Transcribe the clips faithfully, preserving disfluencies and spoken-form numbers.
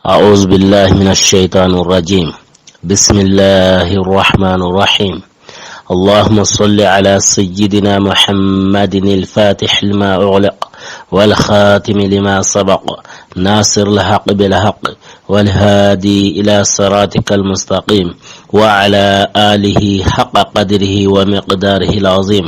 أعوذ بالله من الشيطان الرجيم. بسم الله الرحمن الرحيم. اللهم صل على سيدنا محمد الفاتح لما أغلق والخاتم لما سبق ناصر الحق بالحق والهادي إلى صراطك المستقيم وعلى آله حق قدره ومقداره العظيم.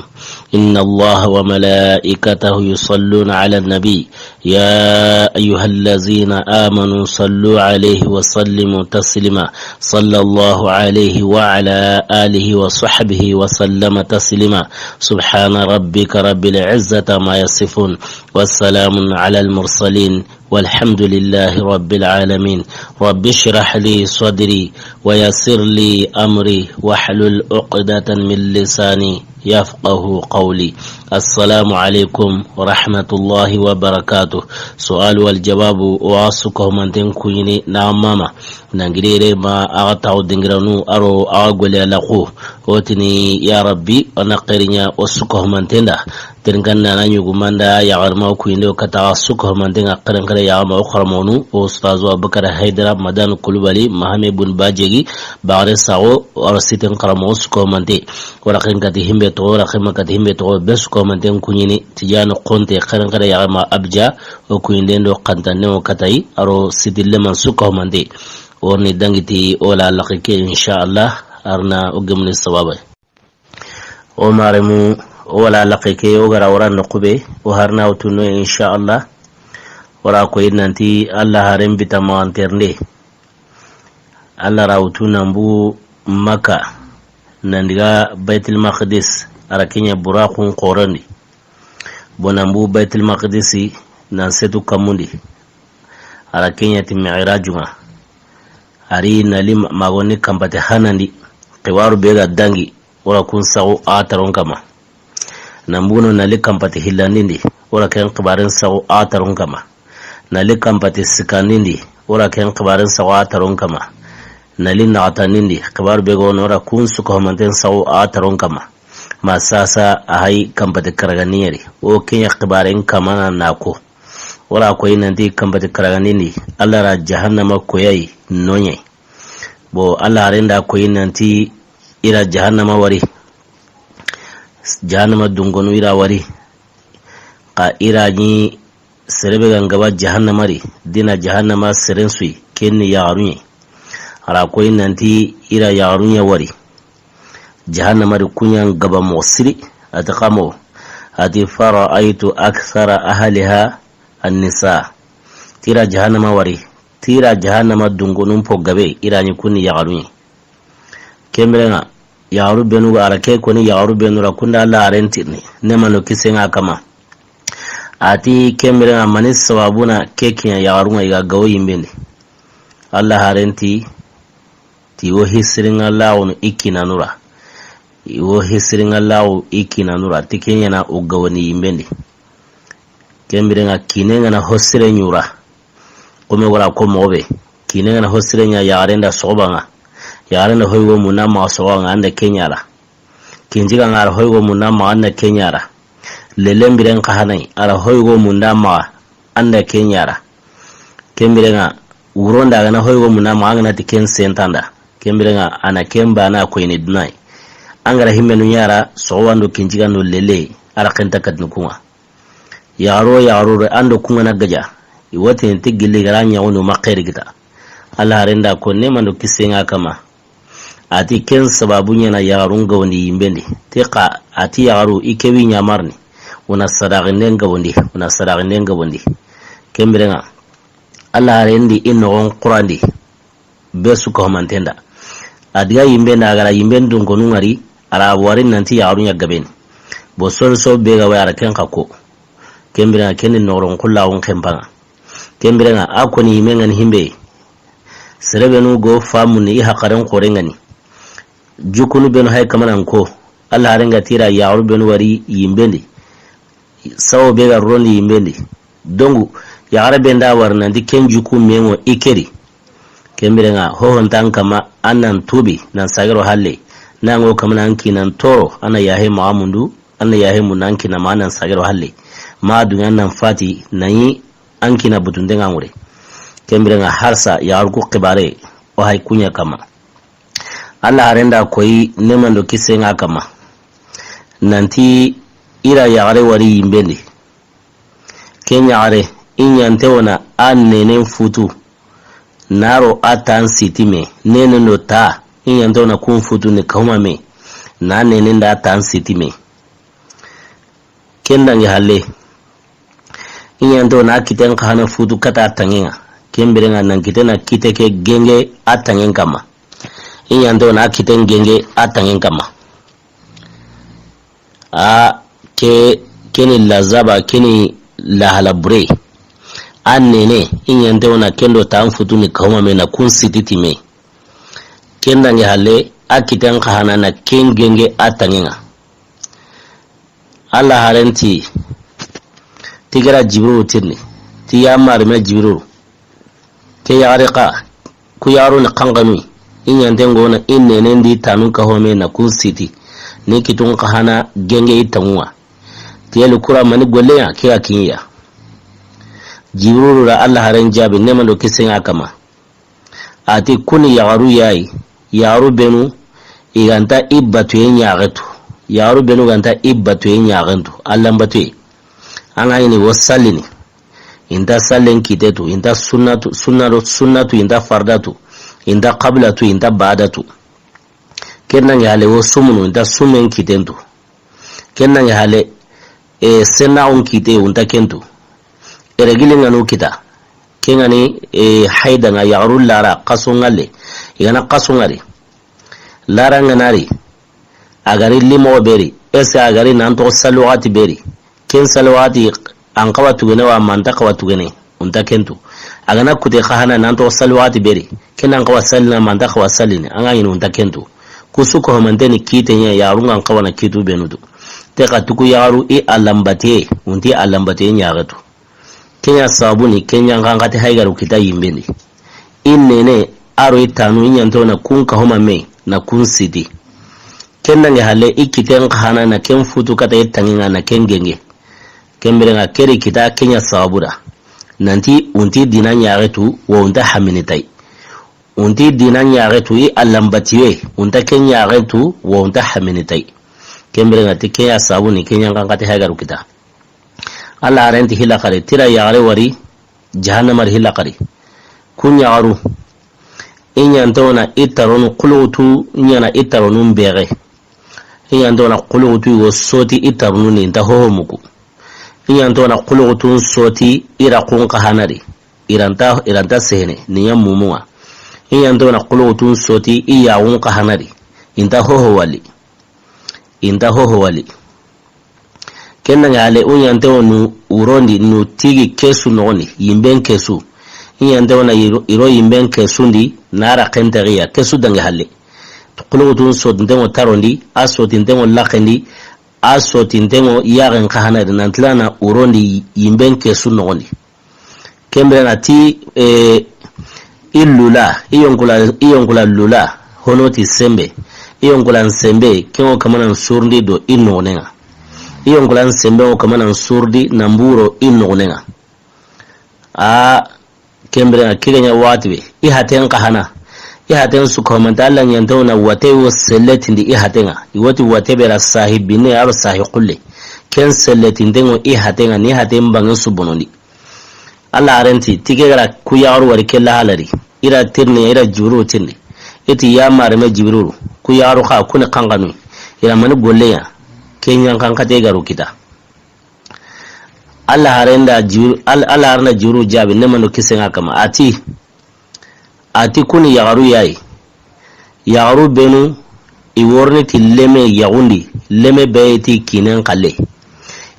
إن الله وملائكته يصلون على النبي، يا أيها الذين آمنوا صلوا عليه وسلموا تسليما. صلى الله عليه وعلى آله وصحبه وسلم تسليما. سبحان ربك رب العزة عما يصفون، والسلام على المرسلين، والحمد لله رب العالمين. رب اشرح لي صدري ويسر لي أمري واحلل عقدة من لساني يفقه قولي. السلام عليكم ورحمة الله وبركاته. سؤال والجواب. واسكه من تنكويني نعم ماما. Nangirere ma a ga taxu dingiranu a ro a ga gole a laxu. O tini, ya Rabbi, a na xeeriɲa o su kahumantenda. Terinkan na na ɲugumanda yaxarima o kuyinde o kata su kahumanten ŋa xerenxere yaxama o xaramonu, o Ustazu Abubakar Haydara, Madan Kulubali, Mahame Bun Bajegi, Baxare Saxo, a ro siten xaramo o su kahumante. O raxen kati himbe toxo, o raxen ma kati himbe toxo, be su kahumanten kuɲini, Tijani Xonte, xerenxere yaxama Abja, o kuyinden do xantannen o katayi, a ro sitilleman su kahumante. Worni dangiti o la laxe ke, inshallah, arna o gemni sababa. O maremu, o wala laxe ke, o gara wara noqu be, o harna o tunno, inshallah. Wara koyi nanti Allah haren bita maxanternde. Allah ra wutu nan bu Makka, nan diga Baitul Maqdis, a ra keɲa buraqun xorandi. Bo nan bu Baitul Maqdisi, nan setu kamundi. A ra keɲa ti mi'rajunga. A ri nali ma-, magoni kampate hanandi. Xibaru be ga dangi, o ra kun saxu a taron kama. Nan buno nali kampate hillandindi, o ra ken xibaren saxu a taron kama. Nali kampate sikandindi, o ra ken xibaren saxu a taron kama. Nali naxatandindi, xibaru be ga wono, o ra kun su kahumanten saxu a taron kama. Ma sasa a hay kampate karagandi ɲeri. O keɲa xibaren kamana na ko. O ra koyi nanti kampate karagandindi, Allah ra jahannama koyayi noɲe. Bo Allah haren da koyi nanti i ra jahannama wari. Jahannama dungonu i ra wari. Xa i ra ɲi sere be ga ngaba jahannama ri, dina jahannama seren suyi, ken ni yaxarunɲe. A ra koyi nanti i ra yaxarunɲe wari. Jahannama ri kuɲa ngaba moxo siri, a ti xa mo, a ti, "Fara'aytu akthara ahliha an-nisa." Ti ra jahannama wari, ti ra jahannama dungonun po gabe, i ra ɲi kun ni yaxarunɲe. Ken biren ŋa, yaxaru benu ga a ra ke koni yaxaru benu ra kunda Allah haren tirni, ne mano kisen ŋa kama. A ti ken biren ŋa mani sababuna ke kiɲa yaxarun ŋa i ga gawo yimbendi. Allah haren ti, ti wo hisirin ŋa laxunu i kinanu ra. I wo hisirin ŋa laxu i kinanu ra. Ti ke ɲana o gawoni yimbendi. Ken biren ŋa kinen ŋa na ho sire ɲura. Kome wara ko moxo be. Kinen ŋa na ho sire ɲa yaxaren da soxoban ŋa. Yaxaren da hoygo munda maxa soxoban ŋa, an da ke ɲa ra. Kinjigan ŋa ra hoygo munda maxa, an da ke ɲa ra. Lelen biren xa hanayi, a ra hoygo munda maxa, an da ke ɲa ra. Ken biren ŋa, wuron da a ga na hoygo munda maxa, an ga na ti ken sentanda. Ken biren ŋa, a na ken bana koyini dunayi. An ga ra himmenu ɲa ra, soxoban do kinjigan do lele, a ra ken ta katini kun ŋa. Yaxaro, yaxaro re, an do kun ŋa na gaja. I wotini ti gilli ga ra ɲaxunu ma xeeri kita. Allah haren da ko ne mando kisen ŋa kama. A ti ken sababu ɲana yaxarun gawandi yimbendi. Ti xa, a ti yaxaru i ke wi ɲamarni. Wona sadaxinden gawandi, wona sadaxinden gawandi. Ken biren ŋa, Allah haren di i noxon xurandi. Be su kahumanten da. A diga yimben da, a ga ra yimben dungonun ŋari, a ra wari nanti yaxarun ɲa gabeni. Bo soluso be ga wa a ra ken xa ko. Ken biren ŋa ken ni noxoron xullaxun xenpan ŋa. Ken biren ŋa a koni yimen ŋa ni himbe. Sere benu go famu ni i haxaren xoren ŋa ni. Jukunu benu hay kamanan ko. Allah haren ga ti ra yaxaru benu wari yimbendi. Sawo be ga rondi yimbendi. Dongu, yaxare be nda wari nanti ken juku mengo i keri. Ken biren ŋa, hohontan kama, an nan tubi, nan sagero halle. Nango kamana an kinan toro, an na yahe maxa mundu, an na yahe mundu an kina ma, an nan sagero halle. Ma dunya nan fati, nan yi an kina butunde ŋa ŋure. Ken biren ŋa harsa yaxaru ku xibaare, o hay ku ɲa kama. Alla haren da koyi neeman do kisen ŋa kama. Nanti i ra yaxare wari yinben di. Ken yaxare, i ɲante wo na a neenen futu. Na ro a tan siti me, neenen do ta, i ɲante wo na kun futu ni kahuma me. Na neenen da a tan siti me. Ken dangi halle. I ɲante wo na kiten xa hana futu kata tanŋen ŋa. Ken biren ŋa nan kite na kite ke genge a tanŋen kama. I ɲante wo na kiten genge a tanŋen kama. A ke, keni lazaba, keni lahala bure. A neene, i ɲante wo na ken do tan futu ni kahuma me na kun siti ti me. Ken dangi halle, a kiten xa hana na ken genge a tanŋen ŋa. Alla haren ti, ti gara Jibrilu tirni, ti ya mari me Jibrilu. Ke yaxare xa, ku yaxaru ni xanxanu, i ɲanten ŋa wo na i neenen di tanun kahome na kun siti, ni kitun xa hana genge i tanŋun ŋa. Ti yeli kura mani golle ya, ke ga kiɲe ya. Jibrilu ra Alla haren jaabi, neeman do kisen ŋa kama. A ti kuni yaxaru ya yi, yaxaru benu, i ga nta i batuye ɲaxen tu. Yaxaru benu ga nta i batuye ɲaxen tu. Allan batuye. An ga ɲi ni wo sallini. I nta sallen kite tu, i nta sunnatu, sunnatu, sunnatu, i nta fardatu, i nta qablatu, i nta badatu. Ken nangi halle wo sumunu, i nta sumen kiten tu. Ken nangi halle, e, sennaxun kite, i nta ken tu. Ere gili ŋa nu kita. Ken ŋa ni, e, hayda ŋa yaxaru lara, xaso ŋalle. I ga na xaso ŋari. Lara ŋa na ri. A gari limo beri. Ese a gari nan to salwati beri. Ken salwati an xawa tugene wa manta xawa tugene. Unta kentu. A ga na kute xa hana nan to salwati beri. Ken an xawa salina manta xawa saline. An ga ɲi ni unta kentu. Kusu ko homante ni kite ɲa yaxaru ŋa an xawa na kitu benudu. Te xa tuku yaxaru i alambate. Unti alambate ɲaxen tu. Ken ɲa sabu ni ken ɲa xanxate haygaru kita yinben di. I neene a ro i tanu i ɲante wo na kun kahoma me na kun siti. Ken nangi halle i kiten xa hana na ken futu kata i tanŋen ŋa na ken genge. Ken biren ŋa ke ri kita ken ɲa sabu da. Nanti unti dina ɲaxen tu wo unta hamini tay. Unti dina ɲaxen tu i alambatiye unta ken ɲaxen tu wo unta hamini tay. Ken biren ŋa ti ken ɲa sabu ni ken ɲa xanxate haygaru kita. Alla haren ti hilla xari, ti ra yaxare wari, jahannama ri hilla xari. Ku ɲaxaru, i ɲante wo na i taronu xuluxutu ɲa na i taronu mbexe. I ɲante wo na xuluxutu i wo soti i taronu ni i nta hoho muku. I ɲante wo na xuluxutun soti i ra kun xa hana ri. I ra nta, i ra nta sehene, ni ɲa mumu ŋa. I ɲante wo na xuluxutun soti i yaxun xa hana ri. I nta hoho wali. I nta hoho wali. Ken nangi halle u ɲante wo nu wuron di nu tigi kesu noxon di, yinben kesu. I ɲante wo na i ro, i ro yinben kesun di, na ra ken taxiya, kesu dangi halle. Xuluxutun sotinten ŋo taron di, a sotinten ŋo laxen di, a sotinten ŋo yaxen xa hana ri, nan ti ra na wuron di yinben kesu noxon di. Ken biren ŋa ti, e, i lula, i yonkula, i yonkula lula, hono ti sembe. I yonkula sembe, ken ŋo kamanan surndi do i noxonen ŋa. I yonkula sembe ŋo kamanan surndi na mburo i noxonen ŋa. A, ken biren ŋa ke ga ɲa waxati be, i haten xa hana. I haten su ko manta Alla ɲante wo na wate wo selletindi i haten ŋa. I wati wate be ra sahi binne a ro sahi xulle. Ken selletinten ŋo i haten ŋa, ni haten bangen su bonondi. Alla haren ti, ti ke gara ku yaxaru wari ke lahala ri. I ra tirni, i ra Jibrilu tirni. I ti ya mari me Jibrilu. Ku yaxaru xa, ku ni xanxanu. I ra mani golle ya. Ken ɲa xanxate garu kita. Alla haren da Jibrilu, Al-, Alla haren da Jibrilu jaabi, neeman do kisen ŋa kama. A ti, a ti kuni yaxaru ya yi. Yaxaru benu, i worini ti leme yaxun di, leme be ti kinen xalle.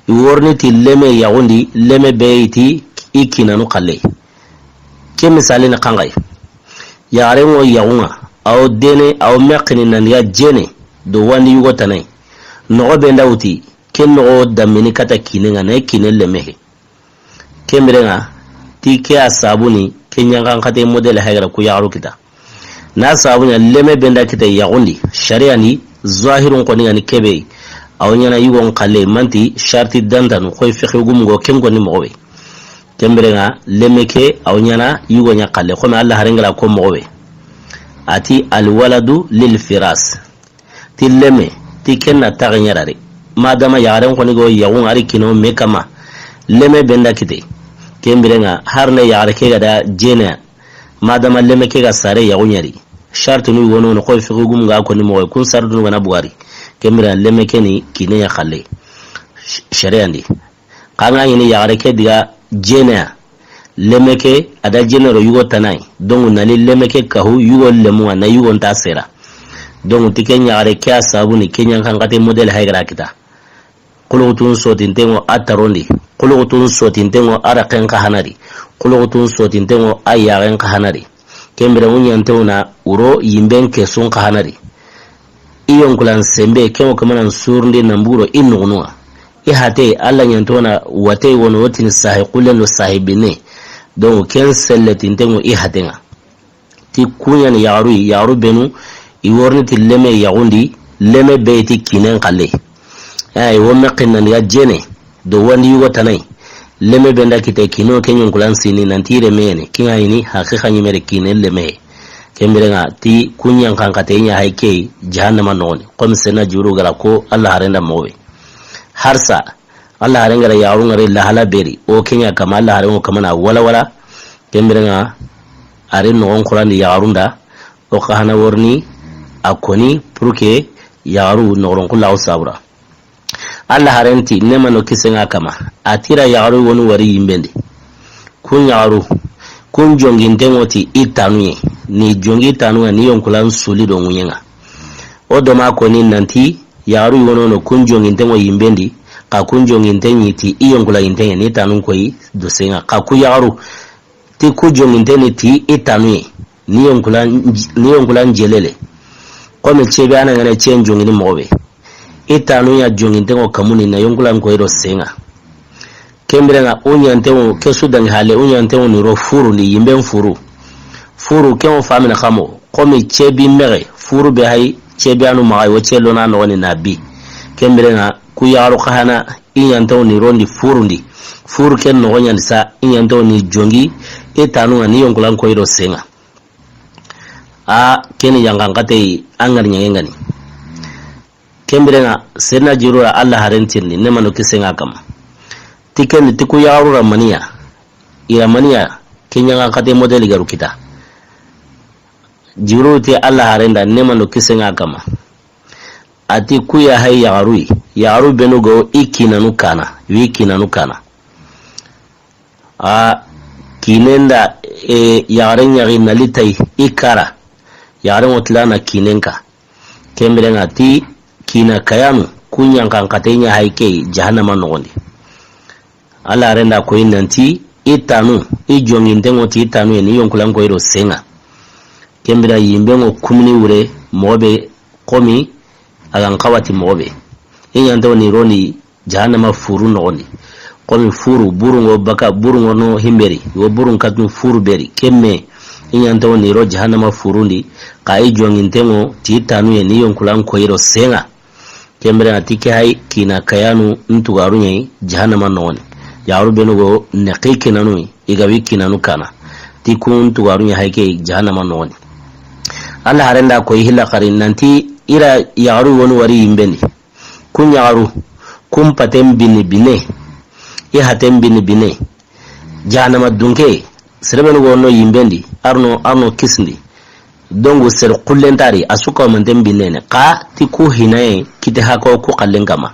I worini ti leme yaxun di, leme be ti i kinanu xalle. Ke misali ni xanxayi. Yaxaren ŋo yaxun ŋa, a wo dene, a wo mexini nan diga jene, do wandi yugo tanay. Noxo be nda wuti, ken noxo damini kata kinen ŋa, na i kinen leme he. Ken biren ŋa, ti ke a sabu ni, ke ɲa xanxate modèle haygaru ku yaxaru kita. Na sabu ɲa leme be nda kita yaxun di, shari'an di, zahirun xoni ŋa ni ke be, a wo ɲaana yugon xalle, manti, sharti dantanu, xoy fiqhi gumu ŋo ken koni moxo be. Ken biren ŋa, leme ke, a wa ɲaana yugo ɲa xalle, xo mi Alla haaren ga ra ko moxo be. A ti, "Al waladu lil firas." Ti leme, ti ken na taxe ɲa ra ri. Madama yaxaren xo ni ga yaxun ŋa a ri kiino me kanma. Leme be nda kite. Ken biren ŋa, hari ne yaxare ke ga da jeene, madama leme ke ga saare yaxu ɲa ri. Sartunu wono no xo fiqi gum ga ko ni moxo kun sartunu ga na bugari. Ken biren ŋa leme ke ni kiine ɲa xalle. Sh-, sharia ndi. Xa ŋa ɲi ni yaxare ke diga jeene ya. Leme ke, a da jeene ro yugo tana yi. Donc, na li leme ke kahu yugo lemu ŋa, na yugo nta sera. Donc, ti ke yaxare ke a sabu ni ke ɲa xanxate modèle hay ga ra kita. Xuluxutun sotinten ŋo a tarondi. Xuluxutun sotinten ŋo a raqen xa hana ri. Xuluxutun sotinten ŋo a yaxen xa hana ri. Ken biren ŋa ɲanten ŋo na wuro yinben ke sun xa hana ri. I yonkulan senbe, ken ŋo kamanan surundi nan buro i nuxunu ŋa. I hate, Alla ɲanten ŋo na wate wono wotini sahi xullen do sahi binne. Donc, ken selletinten ŋo i haten ŋa. Ti ku ɲa ni yaxaru yi, yaxaru benu, i worini ti leme yaxun di, leme be ti kiinen xalle. Ay, wo me xinna ni ga jeene. Do wandi yugo tana yi. Leme be nda kite kiino ke ɲonkulan sini nan ti reme ne. Ke ŋa ɲi ni haqiqa ɲi me ri kiine leme. Ken biren ŋa ti ku ɲa xanxate ɲa hay ke jahannama noxon di. Xo mi sena juru ga ra ko Alla haaren da moxo be. Harsa, Alla haaren ga ra yaxarun ŋa ri lahala be ri. O ke ɲa kanma Alla haaren ŋo kamana wala wala. Ken biren ŋa a ri noxon xurandi yaxarun da. O xa hana worini a ko ni pour que yaxaru noxoron xulla o sabura. Alla haaren ti, neema do kisiye ŋa a kanma, a ti ra yaxaru wonu wari yinben di. Kun yaxaru, kun jonginten ŋo ti i tanu ye. Ni jongi tanu ŋa, ni yonkulan suli do ŋuɲen ŋa. O do ma ko ni nan ti, yaxaru wono no kun jonginten ŋo yinben di, xa kun jonginten ɲi ti i yonkulan yinten ŋa, ni tanun koyi do sen ŋa. Xa ku yaxaru, ti ku jonginten ni ti i tanu ye, ni yonkulan, ni yonkulan jelele. Xo mi cebe a na ŋa na cen jongini moxo be. I tanu ya jonginten ŋo kamuni na yonkulan koyi do sen ŋa. Ken biren ŋa, o ɲanten ŋo, ke su dangi hale, o ɲanten ŋo ni ro furu ndi, yinben furu. Furu, ken ŋo famina xamo, xo mi cebi mexe, furu be hay, cebi anu maxa yi, o celona noxon ni na bi. Ken biren ŋa, ku yaxaru xa hana, i ɲanten ŋo ni ro ndi furu ndi. Furu ken noxo ɲa ni sa, i ɲanten ŋo ni jongi, i tanu ŋa ni yonkulan koyi do sen ŋa. A, ken ni yanqanxate yi, a ŋari ɲaŋen ŋa ni. Ken biren ŋa, Seydina Jibril ra Alla haaren tirindi, neema do kisiye ŋa a kanma. Ti ken ni, ti ku yaxaru ra maniya, i ra maniya, ke ɲa xanxate modèle ga ru kita. Jibril ti Alla haaren da, neema do kisiye ŋa a kanma. A ti ku ya hay yaxaru yi, yaxaru benu ga wo i kiinanu kaana, wi kiinanu kaana. A kiinen da, e, yaxaren ɲaxi na li tayi i kara. Yaxaren ŋo tila na kiinen ka. Ken biren ŋa ti kiina kayanu, ku ɲa xanxate ɲa hay ke jahannama noxon di. Alla haaren da koyi nan ti i tanu, i jonginten ŋo ti i tanu ye ni yonkulan koyi do sen ŋa. Ken biren ŋa yinben ŋo kumini wure moxo be xo mi a ga n xawa ti moxo be. I ɲanten ŋo ni ro ndi jahannama furu noxon di. Xo mi furu, burun ŋo baka, burun ŋo no himberi, wo burun katunu furu beri. Ken me, i ɲanten ŋo ni ro jahannama furun di, xa i jonginten ŋo ti tanu ye ni yonkulan koyi do sen ŋa. Ken biren ŋa ti ke hay kiina kayanu n tugaru ɲa yi jahannama noxon di. Yaxaru benu ga wo neqi kiinanu yi, i ga wi kiinanu kaana. Ti kun tugaru ɲa hay ke jahannama noxon di. Alla haaren da koyi hilla xari nan ti i ra yaxaru wonu wari yinben di. Kun yaxaru, kun paten binni binne, i haten binni binne. Jahannama dunke, sere benu ga wo no yinben di, a ro no, a ro no kisindi. Donc, sere xullen nta ri, a su kawa manten binne ne. Xa ti ku hinaye, kite hakawo ku xallen kanma.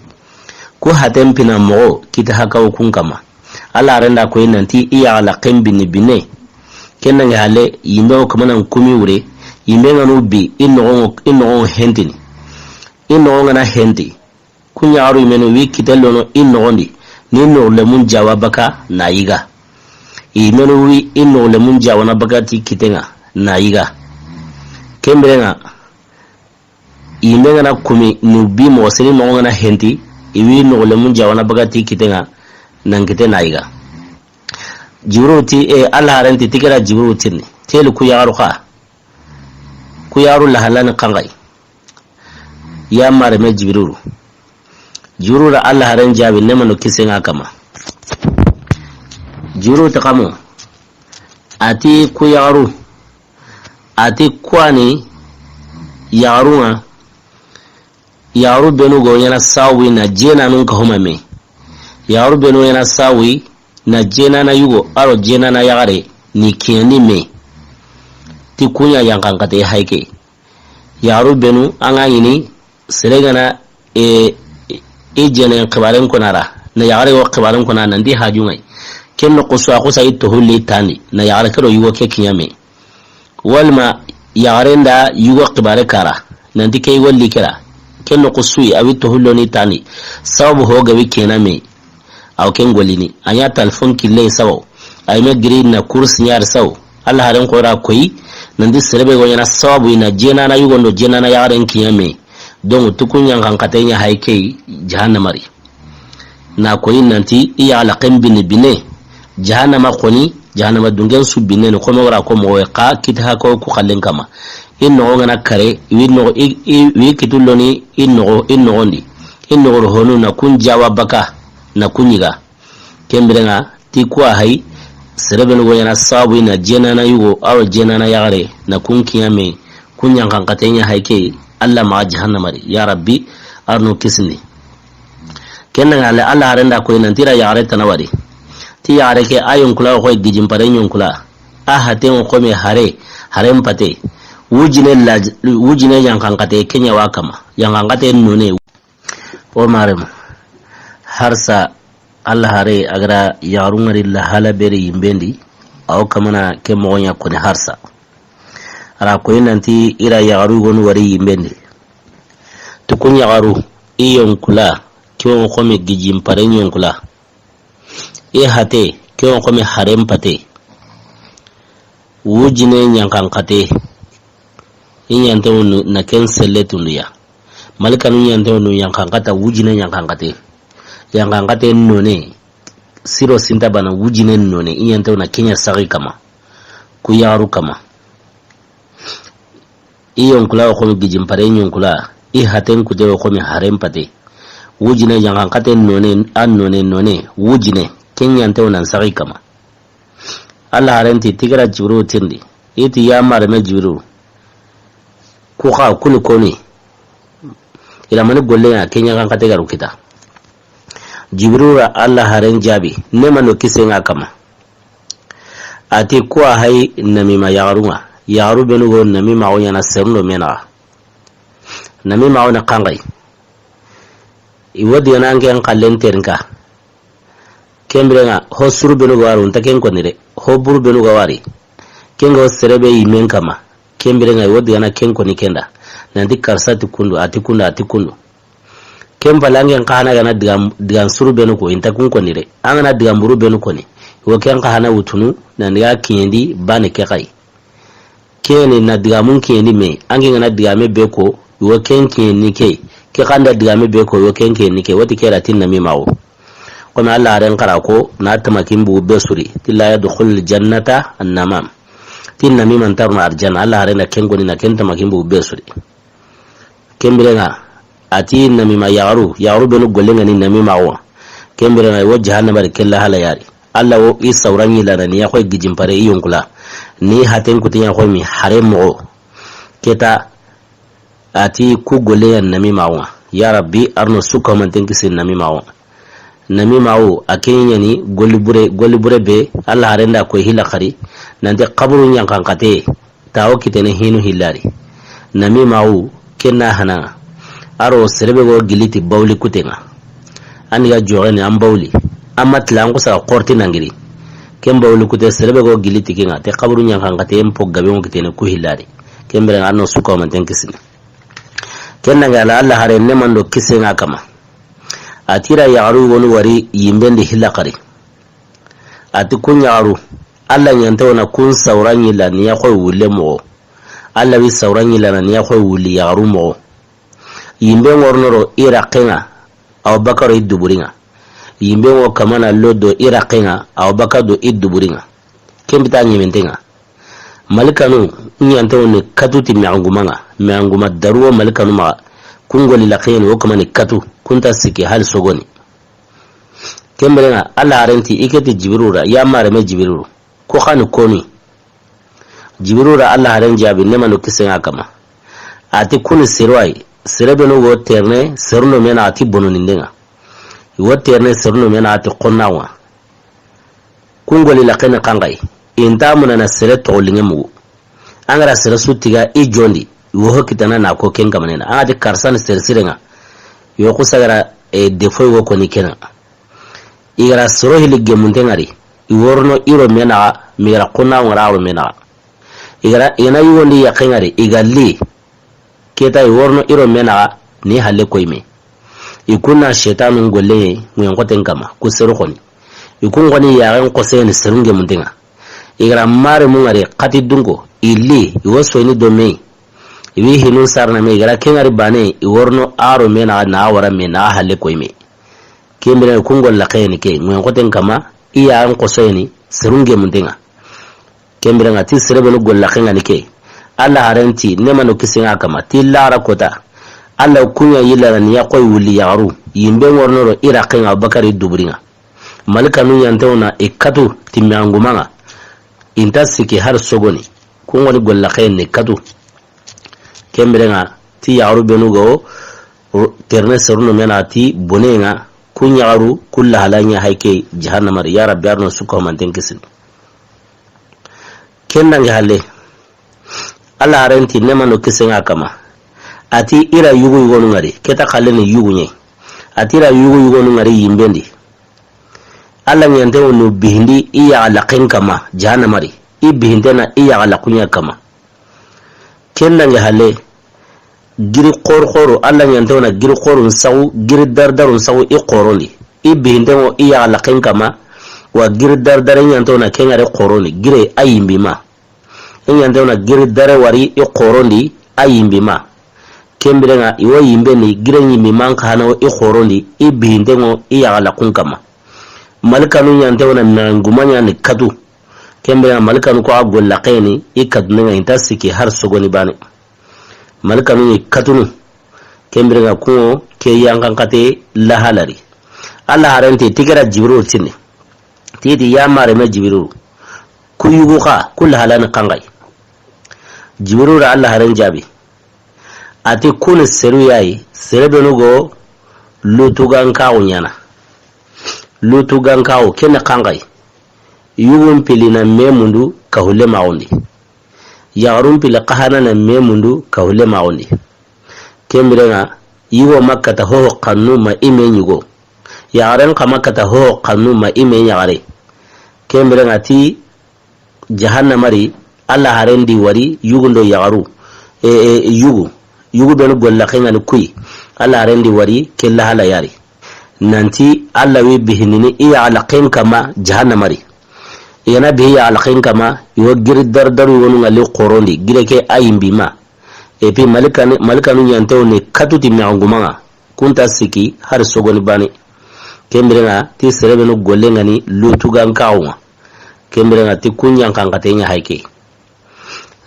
Ku haten pina moxo, kite hakawo kun kanma. Alla haaren da koyi nan ti i ya xa laqqen binni binne. Ken nange hale, yinbe wo kamanan kumi wure, yinbe ŋa nu bi, i noxon, i noxon hentini. I noxon ŋa na henti. Ku yaxaru yinmenu wi kite lono i noxon di, ni noxu lemun jawa baka na yiga. Yinmenu wi i noxu lemun jawana baka ti kiten ŋa na yiga. Ken biren ŋa, yinbe ŋa na kumi ni bi moxo seni noxon ŋa na henti, i wi noxu lemun jawana baka ti kiten ŋa nan kite na yiga. Jibril ti, e, Alla haaren ti, ti ke ra Jibril tirindi. Teli ku yaxaru xa. Ku yaxaru lahalani xanxayi. Ya mareme Jibrilu. Jibrilu ra Alla haaren jaabi, neema do kisiye ŋa a kanma. Jiru ta kamo. A ti ku yaxaru. A ti ku wa ni yaxarun ŋa. Yaxaru benu go ɲaana sawi na jeenanun ka huma me. Yaxaru benu ɲaana sawi na jeenana yugo, a do jeenana yaxare ni kiɲandi me. Ti ku ɲa yanqanqate hayi ke. Yaxaru benu an ga ɲi ni sere ga na, e, i jeenen xibaaren kona ra, na yaxare wo xibaaren kona nanti haju ŋa yi. Ken noxo su a xusa i toxulli tandi, na yaxare ke do yugo ke kiɲa me. Walima yaxaren da yugo xibaare kara, nanti ke yugo li kera. Ken noxo su yi a wi toxullo ni tandi, sababu ho ga wi kena me. Aw ken golini. A ɲa talfon kille sawo. A yi me giri na kurs ɲaari sawo. Alla haren xo ra koyi. Nanti sere be go ɲaana sababu i na jeenana yugo do jeenana yaxaren kiɲa me. Donc, ti ku ɲa yanqanqate ɲa hayi ke yi jahannama ri. Na koyi nanti i ya la ken bini bine. Jahannama xoni, jahannama dungen su bine ni xo me wara ko moxo xa kita hako ku xallen kama. I noxo ga na kare, i wi noxo, i, i wi kitullo ni i noxo, i noxon di. I noxo ro honu na kun jawa baka, na kun ɲiga. Ken biren ŋa, ti ku wa hayi, sere benu go ɲaana sabu i na jeenana yugo, a do jeenana yaxare, na kun kiɲa me, ku ɲa yanqanqate ɲa hayi ke, Alla maxa jahannama ri, ya Rabbi, a ri no kisindi. Ken ŋa le, Alla haren da koyi nanti i ra yaxare tana wari. Ti yaxare ke, a yonkula wo xo yi gijin pare yonkula. A haten wo xo me hare, haren pate. Wujine la, wujine yanqanqate ke ɲa wa kama. Yanqanqate none. O marem, harsa Alla hare a ga ra yaxarun ŋari la hala beri yimben di, a wo kamana ke moxo ɲa koni harsa. A ra koyi nanti i ra yaxaru yogonu wari yimben di. Ti kun yaxaru, i yonkula, ke wo xo me gijin pare yonkula. I hate, ke wo xo me haren pate. Wujine yanqanqate. I ɲante wonu na ken selle tundu ya. Malikanu ɲante wonu yanqanqata wujine yanqanqate. Yanqanqate none. Siro sinta bana wujine none. I ɲante wona ke ɲa saxi kama. Ku yaxaru kama. I yonkula wo xo me gijin pare yonkula. I haten kute wo xo me haren pate. Wujine yanqanqate none, a none none. Wujine. Ke ɲante wona saxi kama. Alla haren ti, ti ga ra Jibrilu tirindi. I ti ya mareme Jibrilu. Ku xa kulu koni. I ra mani golle ɲa ke yanqanqate ga ru kita. Jibrilu ra Alla haren jaabi. Ne ma no kisen ŋa kama. A ti ku wa hayi namima yaxarun ŋa. Yaxaru benu go namima wo ɲaana serun do me naxa. Namima wo na xanxayi. I wo digana an ken xallen terinka. Ken biren ŋa, ho suru benu ga wari, o nta ken koni de. Ho buru benu ga wari. Ken ga wo sere be yimen kama. Ken biren ŋa, i wo digana ken koni ken da. Nanti karsa ti kundu, a ti kundu, a ti kundu. Ken palle an ken xa hana ga na digan, digan suru benu ko, i nta kun koni de. An ga na digan buru benu koni. I wo ken xa hana wutunu, nan diga kiɲendi, bane ke xayi. Ken ni na digamun kiɲeni me, an ke ga na digame be ko, i wo ken kiɲeni ke, ke xa nda digame be ko, i wo ken kiɲeni ke, wo ti ke ra ti namima wo. Komi Alla haren xa ra ko, na tamakin bugu be suri, ti la yadkhulul jannata an-namam. Ti namima nta runa arjanna, Alla haren na ken koni na ken tamakin bugu be suri. Ken biren ŋa, a ti namima yaxaru, yaxaru benu gollen ŋa ni namima wo. Ken biren ŋa, i wo jahannama ri ke la hala ya ri. Alla wo i sawra ɲillana ni ya xo yi gijin pare i yonkula. Ni haten kute ɲa xo mi hare moxo. Ke ta, a ti ku golle ya namima wo. Ya Rabbi, a ri no su kahumanten kisi namima wo. Namima wo, a ke ɲa ni golli bure, golli bure be, Alla haren da ko hilla xari. Nanti xaburu yanqanqate. Tawo kitene hinu hillari. Namima wu, ken na hana ŋa. A ro sere be go gili ti bawli kuten ŋa. An ga joxeni an bawli. An ma tila an kusa xorti nangiri. Ken bawli kute sere be go gili ti ken ŋa. Te xaburu yanqanqate en po gabe ŋo kitene ku hillari. Ken biren ŋa a ri no su kahumanten kisini. Ken na ga la Alla haren ne ma ndo kisen ŋa kama. A ti i ra yaxaru wonu wari yimben di hilla xari. A ti kun yaxaru, Alla ɲante wona kun sawra ɲilla ni ya xo yi wulle moxo. Alla wi sawra ɲillana ni ya xo yi wulli yaxaru moxo. Yimbe ŋornoro i raqen ŋa, a wa bakka ro i duburin ŋa. Yimbe ŋo kamana lo do i raqen ŋa, a wa bakka do i duburin ŋa. Ken bita ɲimenten ŋa. Malikanu ɲante woni katu ti mexanguman ŋa. Mexanguma daru wo malikanu maxa. Kun goli laqen wo kamani katu. Kun ta sikki hali sogoni. Ken biren ŋa, Alla haaren ti, i ke ti Jibrilu ra, ya maarenme Jibrilu, ku xa ni koni? Jibrilu ra Alla haaren jaabi, neema do kisiye ŋa a kanma. A ti, ku ni seru ya yi, sere beenu ga wo terene seru no me naxa ti bonondinden ŋa. I wo terene seru no me naxa ti xonnaaxu ŋa. Kun golli laxen ni xanxayi. I nta munana sere toxo linŋe mugu. An ga ra sere su tiga i jondi, i wo ho kitana na ko ken kamanen ŋa. An ga ti karsa ni sere siren ŋa, i wo ku sagara, e, defo i wo koni ken ŋa. I ga ra soro hilli gemunten ŋa ri, i wo rono i ro me naxa, mi ga ra xonnaaxu ŋa ra ro me naxa. I ga ra, i ga na yugondi yaqqen ŋa ri, i ga li, ke ta i wo rono i ro me naxa, ni halle koyi me. I kun na seytaanun golle ŋuyen xoten kanma, ku seru xoni. I kun xoni yaaxen xosoye ni serun gemunten ŋa. I ga ra maarenmun ŋa ri xati dunko, i li, i wo soyini do me yi. I wi hinun sarana me, i ga ra ken ŋa ri baane, i wo rono a ro me naxa, na wara me, na halle koyi me. Ken biren ŋa kun golli laxen ni ke, ŋuyen xoten kanma, i yaaxen xosoye ni serun gemunten ŋa. Ken biren ŋa ti sere beenu golli laxen ŋa ni ke. Alla haaren ti, neema do kisiye ŋa a kanma, ti laaxara koota, Alla kun ɲa yillana ni ya xoyi wulli yaxaru, yinben ŋa wo rono ro i raqqen ŋa, Abubakari duburin ŋa. Malikanu ɲa nte wo na i katu ti mexenguman ŋa. I nta sikki hari sogoni. Kun xoni golli laxen ni katu. Ken biren ŋa ti yaxaru beenu ga wo terene seru no me naxa ti bonen ŋa, kun yaxaru ku lahala ɲa hayi ke jahannama ri, ya Rabbi, a ro no su ko manten kisini. Ken dangi halle, Alla haaren ti, neema do kisiye ŋa a kanma, a ti i ra yugu yugonun ŋa ri, ke ta xalle ni yugu ɲa yi. A ti i ra yugu yugonun ŋa ri yinben di. Alla ɲa nte wo nu bihindi i yaaxa laqqen kanma jahannama ri, i bihintena i yaaxa laqqun ɲa kanma. Ken dangi halle, giri xooro xooro, Alla ɲa nte wo na giri xoorun saxu, giri daridarun saxu i xooron di. I bihinten ŋa wo i yaaxa laqqen kanma, wa giri daridare ɲa nte wo na ken ŋa ri xooron di, gire a yinbi ma. I ɲa nte wo na giri dare wari i xooron di, a yinbi ma. Ken biren ŋa, i wo yinben di, gire yinbi ma xa hana wo i xooron di, i bihinten ŋa wo i yaaxa laqqun kanma. Malikanu ɲa nte wo na mexenguman ɲa ni katu. Ken biren ŋa, malikanu ku xa golli laxen ni i katunden ŋa, i nta sikki hari sogoni baane. Malikanu ni katunu. Ken biren ŋa kun ŋo ke yanqan xate lahala ri. Alla haaren ti, ti ke ra Jibrilu tinni. Ti ti ya maarenme Jibrilu, ku yugu xa, ku lahala ni xanxayi? Jibrilu ra Alla haaren jaabi. A ti ku ni seru ya yi, sere beenu ga wo Lutu gankaxu ɲaana. Lutu gankaxu, ken ni xanxayi? Yugun pilli na me mundu ka hulle maxundi. Yaxarun pilli xa hana na me mundu ka hulle maxundi. Ken biren ŋa, yugo ma kata hoho xannu ma i me ɲigo. Yaxaren xa ma kata hoho xannu ma i me ɲaxare. Ken biren ŋa ti jahannama ri, Alla haaren di wari yugun do yaxaru. E, e, yugu. Yugu beenu golli laxen ŋa ni ku yi. Alla haaren di wari ke lahala ya ri. Nanti Alla wi bihindini i yaaxa laqqen kanma jahannama ri. I ga na bihi yaaxa laqqen kanma, i wo giri daridaru yogonu ŋa li xooron di, gire ke a yinbi ma. Et puis malikani, malikanu ɲa nte wo ni katu ti mexenguman ŋa. Ku nta sikki hari sogoni baane. Ken biren ŋa ti sere beenu gollen ŋa ni Lutu gankaxu ŋa. Ken biren ŋa ti kun yanqan xate ɲa hayi ke.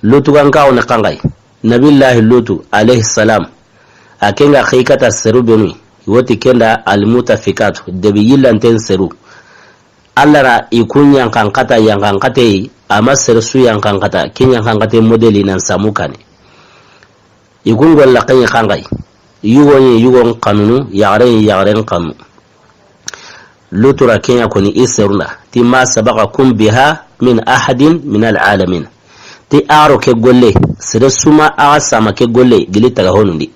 Lutu gankaxu ni xanxayi? Nabillahi Lutu alayhi salam. A ken ga xa yi kata seru beenu, i wo ti ken da almutafikatu, debi yillanten seru. Alla ra i kun yanqan xata, yanqan xate yi, a ma sere su yanqan xata, ken yanqan xate modeli nan samu kaane. I kun golli laxen ni xanxayi? Yugon ɲi yugon xanunu, yaxaren ɲi yaxaren xanu. Lutu ra ken ya koni i serun da, ti ma sabaqakum biha min ahadin min alalamin. Ti a ro ke golle, sere su ma a ga sama ke golle gili taga honun di.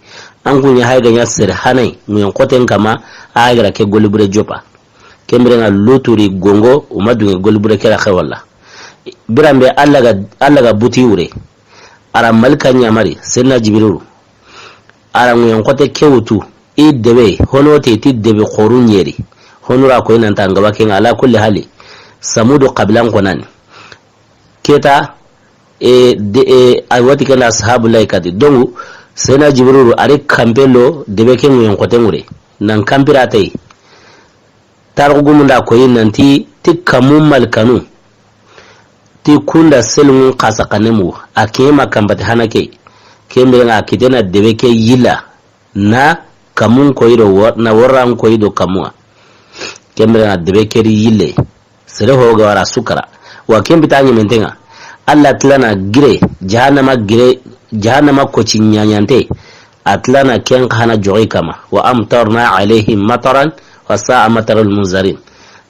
An kun ɲa hayi ga ɲa sere hanayi, ŋuyen xoten kanma, a ga ra ke golli bure joppa. Ken biren ŋa Lutu ri gongo, o ma dunŋe golli bure ke ra xewalla. Biran be Alla ga, Alla ga buti wure. A ra malika ɲa mari, Senna Jibrilu. A ra ŋuyen xote ke wutu, i debe, hono te ti debe xooru ɲeri. Hono ra ko i nan ta ngaba ken ŋa, ala kulli hali. Samudu qabilan xo nani. Ke ta, e, de, e, a wa ti ken da ashabu laikati. Donc, Senna Jibrilu, a ri kanpe lo, debe ke ŋuyen xote ŋure. Nan kanpira te yi. Tarixu gumun da ko yi nanti, ti kamu malikanu. Ti kun da selungun xasa xanne mu, a kiɲe ma kanpati hana ke. Ken biren ŋa a kite na debe ke yilla, na kamun koyi do wo-, na worran koyi do kamun ŋa. Ken bire ŋa debe keri yille. Sere ho ga wara sukara. Wa ken bita ɲementenŋa. Alla tilana gire, jahannama gire, jahannama koci ɲaɲante. A tilana ken xa na joxi kama. Wa amtarna alayhim mataran, wa sa'a matarul munzarin.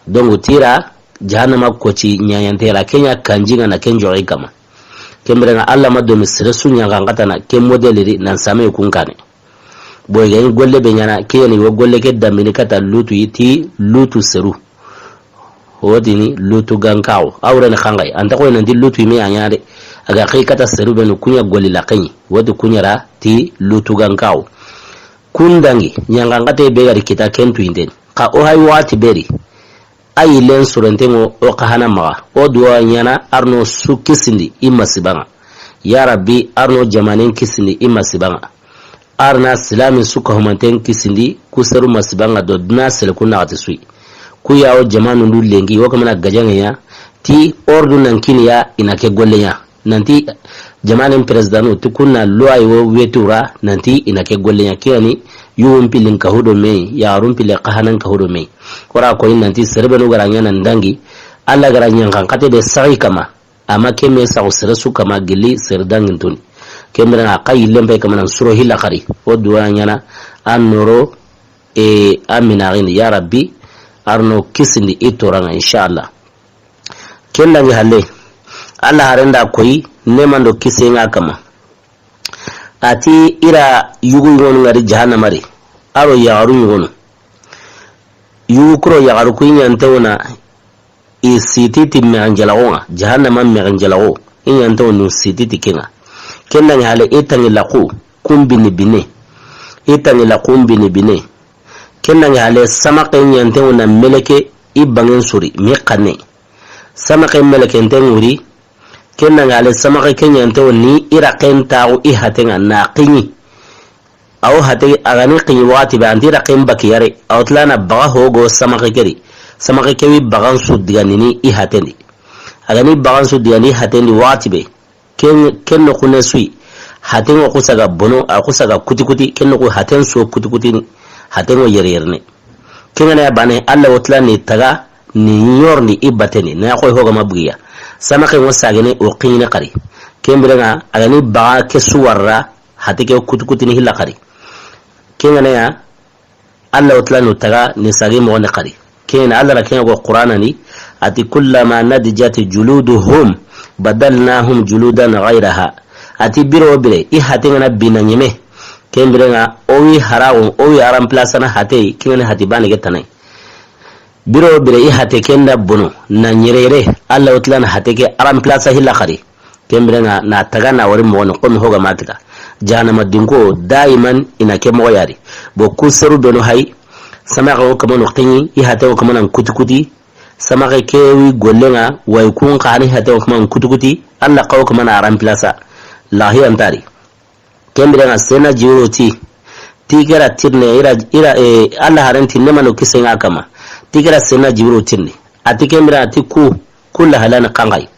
Donc tira, jahannama koci ɲaɲante ra, ken ɲa kanji ŋa na ken joxi kama. Ken bire ŋa Alla ma domi sere su ɲaxankatana, ken modeli ri nan same kun kane. Boy ga ɲi golle be ɲaana, ke yani wo golle ke dambini kata Lutu yi ti Lutu seru. Wotini Lutu gankawo. Awre ni xangai. Anta koy nanti Lutu yi me a ɲaana de. A ga xi kata seru benu kuɲa golli la xeɲi. Woti kuɲa ra ti Lutu gankawo. Kun dangi, ɲaxankate be ga ri kita ken tu yinden. Xa o hay wati beri. A yillen surentenŋo o xa hana maxa. O duwa ɲaana arno su kisindi i masiba ŋa. Ya Rabbi, arno jamanen kisindi i masiba ŋa. Arna silami su ka humanten kisindi ku seru masiba ŋa do duna sele ku naxati suyi. Ku ya o jamanun du lenki, wo kamana gajaŋe ya, ti ordu nan kini ya i na ke golle ɲa. Nanti jamanen presidenu ti kunna loi wo wetura, nanti i na ke golle ɲa. Ke yani yuwun pillin ka hudo me, yaxarun pille xa hanan ka hudo me. Wara koyi nanti sere benu ga ra ɲa nan dangi, Alla ga ra ɲaxankate be saxi kama. Amma ke me saxu sere su kama gilli sere dangintuni. Ken bire ŋa xa yillen be kamana suro hilla xari. O duwa ɲaana an noro e a minaxini, ya Rabbi, arno kisindi i toraŋa, inshallah. Ken dangi halle, Alla harenda koyi, nemando kise ŋa kama. A ti i ra yugu yugonu ŋa ri jahannama ri, aro yaxaru yugonu. Yugu kuro yaxaru ku i ɲante wona, i siti ti mexenjalaxo ŋa, jahannama mexenjalaxo, i ɲante wonu siti ti ke ŋa. Ken dangi halle, i tangi laxu, kun bini bine. I tangi laxu kun bini bine. Ken dangi halle, samaxe ɲante wona meleke, i bangen suri, mi xanne. Samaxe meleke nte ŋuri, Ken na ŋa le samaxe ke ɲante wo ni i raqen taxu i haten ŋa na xiɲi. Awo hate a ga ni xiɲi waxati be, anti raqen baki yare, awo tilana baga hogo samaxe ke di. Samaxe ke wi bagan su digandini i haten di. A ga ni bagan su digandi i haten di waxati be, ken, ken noxu ne suyi. Haten ŋo xusaga bono, a xusaga kuti kuti, ken noxu haten so kuti kuti ni. Haten ŋo yere yere ne. Ken ŋa na ya bane, Alla wo tilani taga, ni ɲorndi i bateni, na ya xoy hoga ma bugiya. Samaxe ŋo sagene o xiɲine xari. Ken bire ŋa, a ga ni baga ke su warra, hate ke kutukutini hilla xari. Ken ŋa na ya, Alla wo tilani taga, ni sagi moxo ne xari. Ken ŋa Alla ra ken ŋa go Qur'ana ni, ati, "Kullama nadijat juluduhum, badalnahum juludan ghayraha." Ati biro bire, i hate ŋa na bina ɲeme. Ken bire ŋa, o wi haraxu, o wi a remplacana hate, ken ŋa ni hati bane ke tanai. Biro bire i hate ken da bono, na ɲerere, Alla wo tilana hate ke a remplace hilla xari. Ken bire ŋa na taga na wari moxo ni, xomi hoga ma kita. Jahannama dinko, daiman i na ke moxo yari. Bo ku seru benu hay, samaxe wo kamanu xiɲi, i hate wo kamanan kuti kuti, samaxe ke wi golle ŋa, way kun xa ni hate wo kamanan kuti kuti, Alla xa wo kamana a remplace. Lahi antari. Ken bire ŋa sena jiwro ti, ti kera tirne, ira, ira, eh, Alla haren ti nemano kise ŋa kama. Ti kera sena jiwro tirne. Ati ken bire ati ku, ku lahalani xanxay.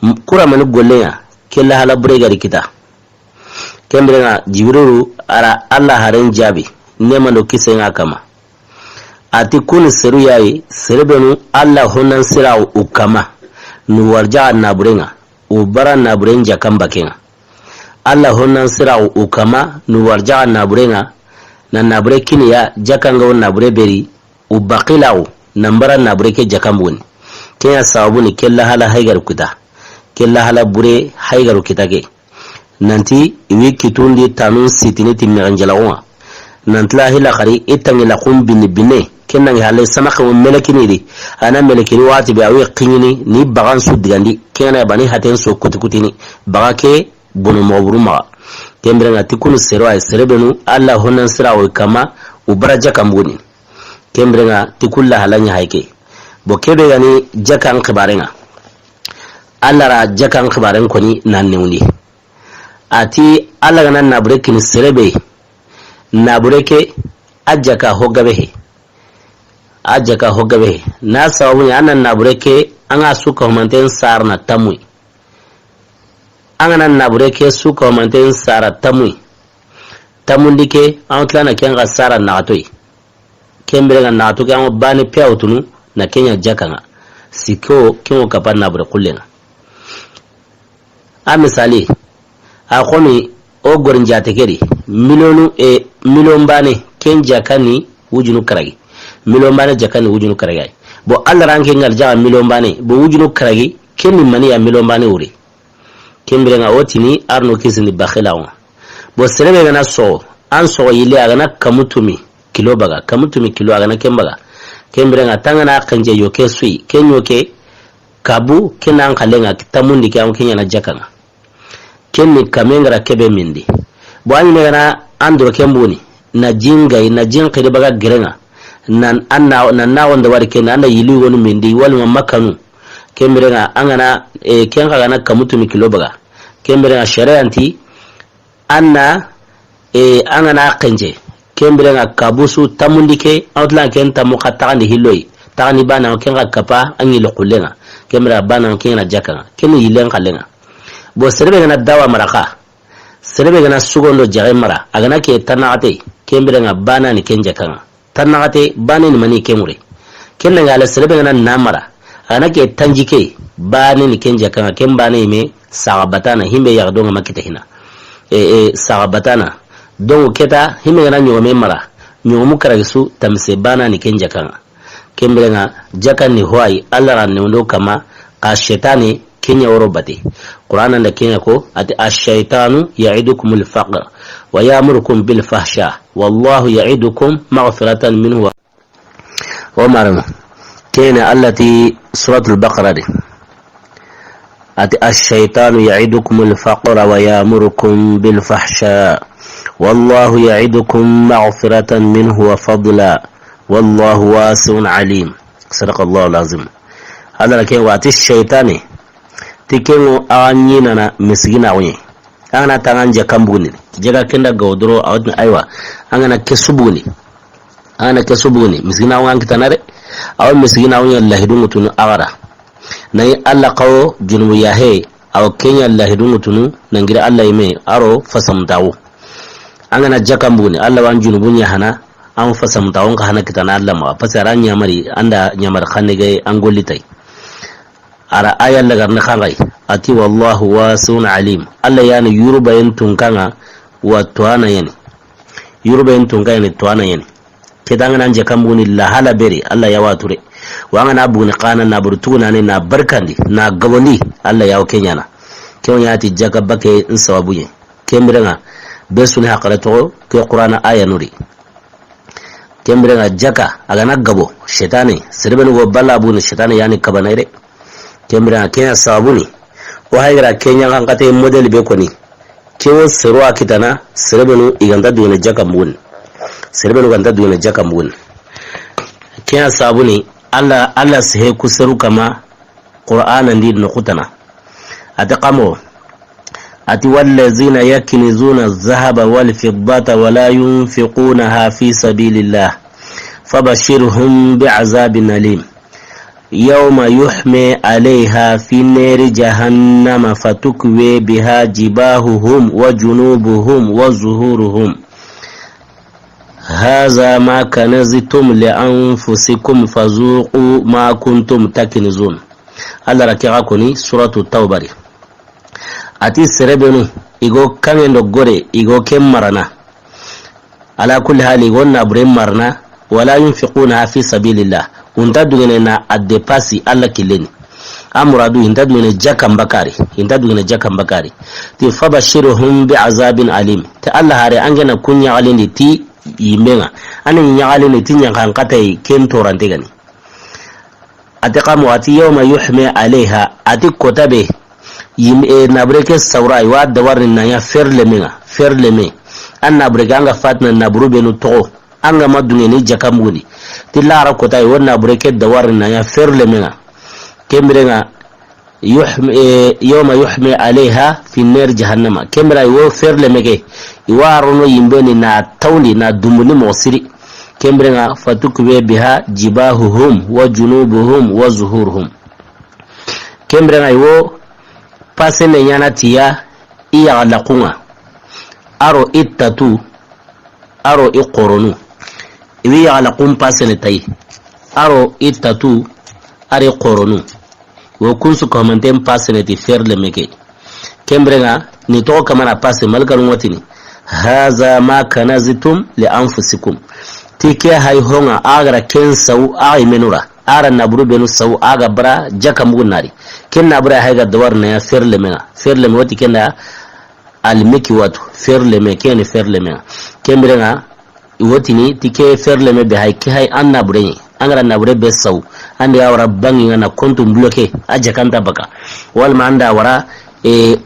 M-, kura mani golle ŋa, ke lahala bure gari kita. Ken bire ŋa jiwro ara Alla haren jabi, nemano kise ŋa kama. Ati kuni seru yayi, sere benu Alla honan siraxu u kama. Nu warjaxa nabure ŋa, u bara naburen jakan baken ŋa. Alla honan siraxu u kama, nu warjaxa nabure ŋa, na nabure kiniya jakanga wo nabure beri, u baqilaxu, nan bara nabure ke jakan buguni. Ken ya sababu ni ke lahala haygaru kita. Ke lahala bure haygaru kita ke. Nanti i wi kitundi tanun sitini ti mexenjalaxun ŋa. Nanti lahi laxari i tangi laxun binni binne. Ken nangi halle samaxe wo melekini di. A na melekini waxati be a wi xiɲini ni bagan su digandi. Ken ŋa na ya bani haten so kuti kutini. Baga ke bono moxo buru maxa. Ken bire ŋa ti kunu sero ay sere benu Alla honan siraxu kama u bara jakan buguni. Ken bire ŋa ti ku lahala ɲa hay ke. Bo ke be ga ni jakan xibaren ŋa. Alla ra jakan xibaren koni nan newndi. Ati Alla ga na nabure kini sere be. Nabure ke a jaka ho gabe he. A jaka ho gabe he. Na sababu ɲa a na nabure ke a ŋa su ka humanten sarana tamui. A ŋa na nabure ke su ka humanten sara tamui. Tamundi ke, an tilana ken ga sara naxatoyi. Ken bire ŋa naxatu ke an ŋa baane pe a wutunu na ken ɲa jaka ŋa. Sikko ken ŋa kapa naabure xullen ŋa. A misali, a xomi o gorin jaate ke di, miliyonu, e, miliyon baane, ken jaka ni wujunu karagi. Miliyon baane jaka ni wujunu karagi ay. Bon, Alla ran ke ŋa arjaxa miliyon baane, bon, wujunu karagi, ken ni mani ya miliyon baane wure. Ken bire ŋa o tini arno kisindi baxilaxu ŋa. Bon, sere be ga na soxo, an soxo yille a ga na kamu tumi kilo baga, kamu tumi kilo a ga na ken baga. Ken bire ŋa tangana xenje yo ke suyi, ken yo ke kabu, ken an xallen ŋa, tamundi ke an ken ɲa na jaka ŋa. Ken ni kame ŋa ra kebe mindi. Bon, a ɲi me ga na an doro ken buni, na jin gayi, na jin xiri baga gere ŋa, nan an na, na, na wonda wari ken, an da yili wonu mindi, wala ma makanu. Ken bire ŋa, an ga na, e, ken xa ga na kamu tumi kilo baga. Ken bire ŋa, sharia nti, an na, e, an ga na xenje. Ken bire ŋa, kabusu tamundi ke, an wutla ken tamu xa taxandi hilloyi. Taxandi baane, ken xa kapa, an yille xullen ŋa. Ken bire baane, ken ɲa na jaka ŋa. Ken ni yillen xallen ŋa. Bon, sere be ga na dawa mara xa. Sere be ga na sugondo jaxe mara, a ga na ke tannaxate, ken bire ŋa baane ni ken jaka ŋa. Tannaxate baane ni mani ke ŋure. Ken ŋa la sere be ga na na mara, a ga na ke tanjike, baane ni ken jaka ŋa, ken baane me saxa batana, himbe yaxa do ŋa ma kita hina. E, e, saxa batana. Donc ke ta, himbe ga na ɲogome mara, ɲogomu karagi su tamise baane ni ken jaka ŋa. Ken bire ŋa, jaka ni hoyi, Alla ra ne wondo kama, xa seytaane ken ɲa woro bate. Qur'ana nda ken ɲa ko, a ti, "Ash-shaytanu ya'idukumul faqra wa ya'murukum bil fahsha, wallahu ya'idukum maghfiratan minhu wa," o marama. Ken ni Alla ti Suratul Baqara di. A ti, "Ash-shaytanu ya'idukumul faqra wa ya'murukum bil fahsha, wallahu ya'idukum maghfiratan minhu wa fadla, wallahu wasi'un alim." Sadaqallahu al-azim. Alla ra ken wa ti seytaane, ti ken ŋo a ɲi na na misigina ŋo ɲi. An ga na tanga jaka mbuguni, jaka ken da ga wodoro, a wa tini aywa, an ga na ke su buguni. An ga na ke su buguni, misigina ŋo an kitana re. A wa misigina ŋo ɲa lahidu ŋutunu a ga ra. Na yi Alla xawo junubu yaxe, a wa ken ɲa lahidu ŋutunu, na giri Alla yi me, a ro fasamtawo. An ga na jaka mbuguni, Alla wa an junubu ɲa hana, an fasamtawo xa hana kitana Alla maxa. Parce que a ra ɲamari, an da ɲamari xanne ga an golli tay. A ra aya lagarni xanxay, a ti, "Wallahu wasi'un alim." Alla ya ni yurubayen tunka ŋa wa tuwana ya ni. Yurubayen tunka ya ni tuwana ya ni. Ke ta an ga na jaka mbuguni la hala beri, Alla ya wa ture. Wa an ga na buguni xa na naburu tugunane na barkandi, na gabondi, Alla ya wa ken ɲa na. Ke wo ɲa ti jaka bake n sababu ɲe. Ken bire ŋa, be su ni haqile toxo, ke Qur'ana aya nu ri. Ken bire ŋa jaka, a ga na gabo, seytaane, sere be nu go balla buguni, seytaane ya ni kabana yere. Ken bire ŋa, ken ɲa sababu ni, o hayi ga ra ken ɲa xanxate modèle be koni. Ke wo seru a kitana, sere be nu i ga nta dugene jaka mbuguni. Sere be nu ga nta dugene jaka mbuguni. Ken ɲa sababu ni, Alla, Alla sehe ku seru kama, Qur'ana ndi no xutana. A ti xa mo, a ti, "Wallazina yaknizuna adh-dhahaba wal-fiddata wa la yunfiqunaha fi sabilillah, fabashshirhum bi'adhabin alim. Yawma yuhma alayha fi nari jahannama fatukwa biha jibahuhum wa junubuhum wa zuhuruhum. Hadha ma kanaztum li anfusikum fadhuqu ma kuntum taknizun." Alla ra ke xa koni Suratu Tawba ri. A ti sere be nu, i go kaŋŋen do gore, i go ken marana. Ala kulli hali, i go nabure marana, wala yunfiqunaha fi sabilillah. I nta dugene na a depasi Alla killen di. A muradu, i nta dugene jaka n bakari, i nta dugene jaka n bakari. Ti fabashshirhum bi azabin alim. Ti Alla hare an ga na ku ɲaxalindi ti yinben ŋa. An na ɲaxalindi ti ɲaxankatay ken torante ga ni. A ti xa mo, a ti yawma yuhma alayha, a ti kota be, yim-, e, nabure ke sawura, i wa dawarini na ɲa fer lemen ŋa, fer leme. An nabure ke, an ga fatina naburu be nu toxo, an ga ma dungeni jaka n buguni. Ti laxara kota, i wo nabure ke dawarini na ɲa fer lemen ŋa. Ken biren ŋa, yuhma, e, yawma yuhma alayha fi nar jahannama. Ken biren ŋa, i wo fer leme ke, i wa rono yinben di na tawundi, na dumbundi moxo siri. Ken biren ŋa, fatukwa biha jibahuhum wa junubuhum wa zuhuruhum. Ken biren ŋa, i wo pasene ɲaana ti ya i yaxa laxun ŋa, a ro i tatu, a ro i xoronu. I wi yaxalaxun pasene tayi. A ro i tatu, a ri xoronu. Wo kun su kamanten pasene ti fer leme ke. Ken biren ŋa, ni toxo kamana pase, malikanu ŋa ti ni: "Haza ma kanaztum li anfusikum." Ti ke hay ho ŋa, a ga ra ken saw, a yi menu ra. A ra naburu benu saw, a ga bara jaka mugu nari. Ken nabura hay ga dawar na ya fer leme ŋa. Fer leme wo ti ken da almiki watu, fer leme, ken ni fer leme ŋa. Ken biren ŋa, wo ti ni ti ke fer leme be hay, ke hay an nabure ɲi. An ga ra nabure be saw, an di ga wara bangi ŋa na kontu bloqué, a jakanta baka. Walma an da wara, e,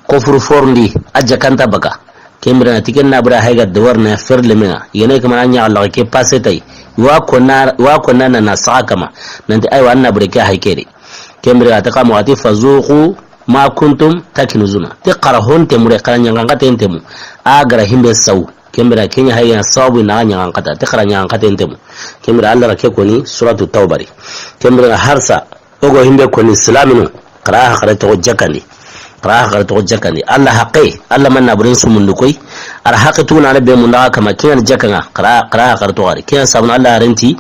kofuru forndi, a jakanta baka. Ken biren ŋa ti ken nabure hay ga dawar na fer leme ŋa. Yene kama na ɲa Allah ke pase tayi. Wa konna, wa konna na na sa kama. Nanti aywa an nabure ke hay kere. Ken biren ŋa ta kama wati: "Fazuqu ma kuntum takinizuna." Ti xara honte mure, xara ɲangan xaten temu. A ga ra himbe saw. Ken biren ŋa ken ɲa hay ya sababu na ɲangan xata. Ti xara ɲangan xaten temu. Ken biren ŋa Allah ra ke koni suratu Tawba ri. Ken biren ŋa harsa, o go himbe koni silaminu, xara haqare toxo jakandi. Xara haqare toxo jakandi. Allah haqe, Allah man naburen su mundu koy. A ra haqe tuguna na be munda kama, ken ɲa ni jaka ŋa, xara, xara haqare toxo ri. Ken ɲa sabun Allah renti,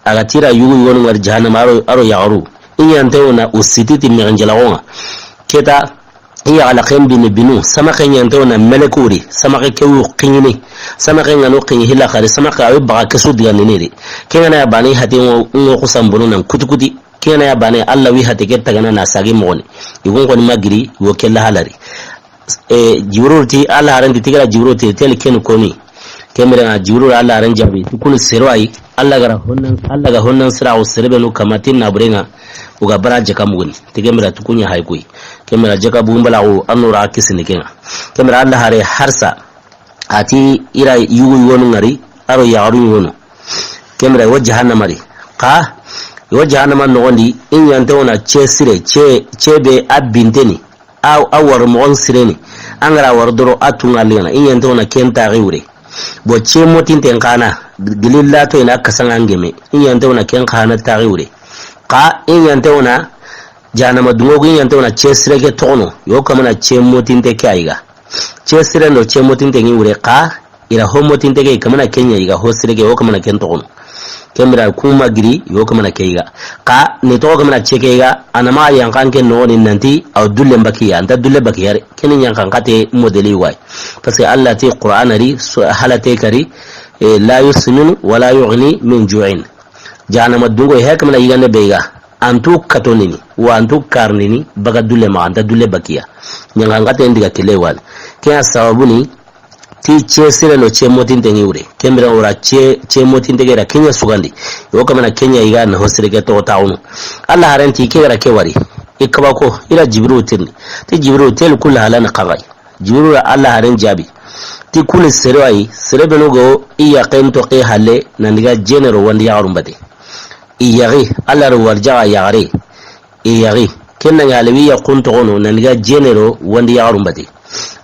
a ga tira yugu yogonu ŋari jahannama, a ro, a ro yaxaru. I ɲante wona o siti ti mexen jalaxo ŋa. Keta, i yaxalaxen bini binu, samaxe ɲante wona melekuri, samaxe ke wu xiɲini, samaxe ŋa no xiɲi hila xari, samaxe a wi baxa kesu digandini ri. Ken ŋa na ya bane hati ŋo, ŋo xusan bono nan kuti kuti. Ken ŋa na ya bane Allah wi hati ke tagana na sagi moxoni. Yugun xoni magiri, wo ke lahalari. E, Jibril ti, Allah haren ti, ti ga ra Jibril ti, tel ken koni. Ken biren ŋa Jibril Allah haren jaabi, ti kunu sero ayi, Allah ga ra honnan, Allah ga honnan sira o sere benu kama ti nabure ŋa, o ga bara jaka muguni. Ti ken biren ŋa ti kun ɲa hay koy. Ken biren ŋa jaka bumbala o an no ra kisini ken ŋa. Ken biren ŋa Allah hare harsa, a ti i ra yugu yogonu ŋari, a ro yaxaru yogonu. Ken biren ŋa wo jahannama ri. Xa, wo jahannama noxondi, i ɲante wona ce sire, ce, ce be a binteni. A, a wari moxon sireni. An ga ra wari doro a tunga lingana. I ɲante wona ken taxi wure. Bo ce motinten xana, gili lato ina kasaŋa ngeme. I ɲante wona ken xana taxi wure. Xa, i ɲante wona jahannama dungo, i ɲante wona ce sire ke toxono. Yo kamana ce motinte ke ayi ga. Ce sire ndo ce motinte ŋi wure xa, i ra ho motinte ke kamana ken ɲa yi ga ho sire ke, wo kamana ken toxono. Ken biren ŋa kuma giri, yo kamana ke yi ga. Xa, ni toxo kamana ce ke yi ga, a na ma yankan ke noxoni nanti, aw dulle bakiya, anta dulle bakiya re. Ken ɲankan xate modeli way. Parce que Allah ti Qur'an ri, su-, halate kari, e, la yusminu wa la yughni min ju'in. Jahannama dungo he kamana yigande be yi ga. Antu katonini, wa antu karnini, baga dulle ma, anta dulle bakiya. Ɲangan xate ndiga kile wal. Ke ya sababu ni, ti ce sire lo ce motinte ŋi wure. Ken biren ŋa wora ce, ce motinte ke ra ken ɲa sugandi. Yo kamana ken ɲa yi ga na ho sire ke toxo taxunu. Allah haren ti ke ga ra ke wari. I kaba ko, i ra Jibril tirni. Ti Jibril tel kul halana xaxay. Jibril ra Allah haren jaabi. Ti kuni sere ayi, sere benu go i yaqen toxi halle, nandiga jenero wandi yaxarun bate. I yaxi, Allah ro warjaxa yaxare. I yaxi. Ken na ŋa lewi yaqun toxono, nandiga jenero wandi yaxarun bate.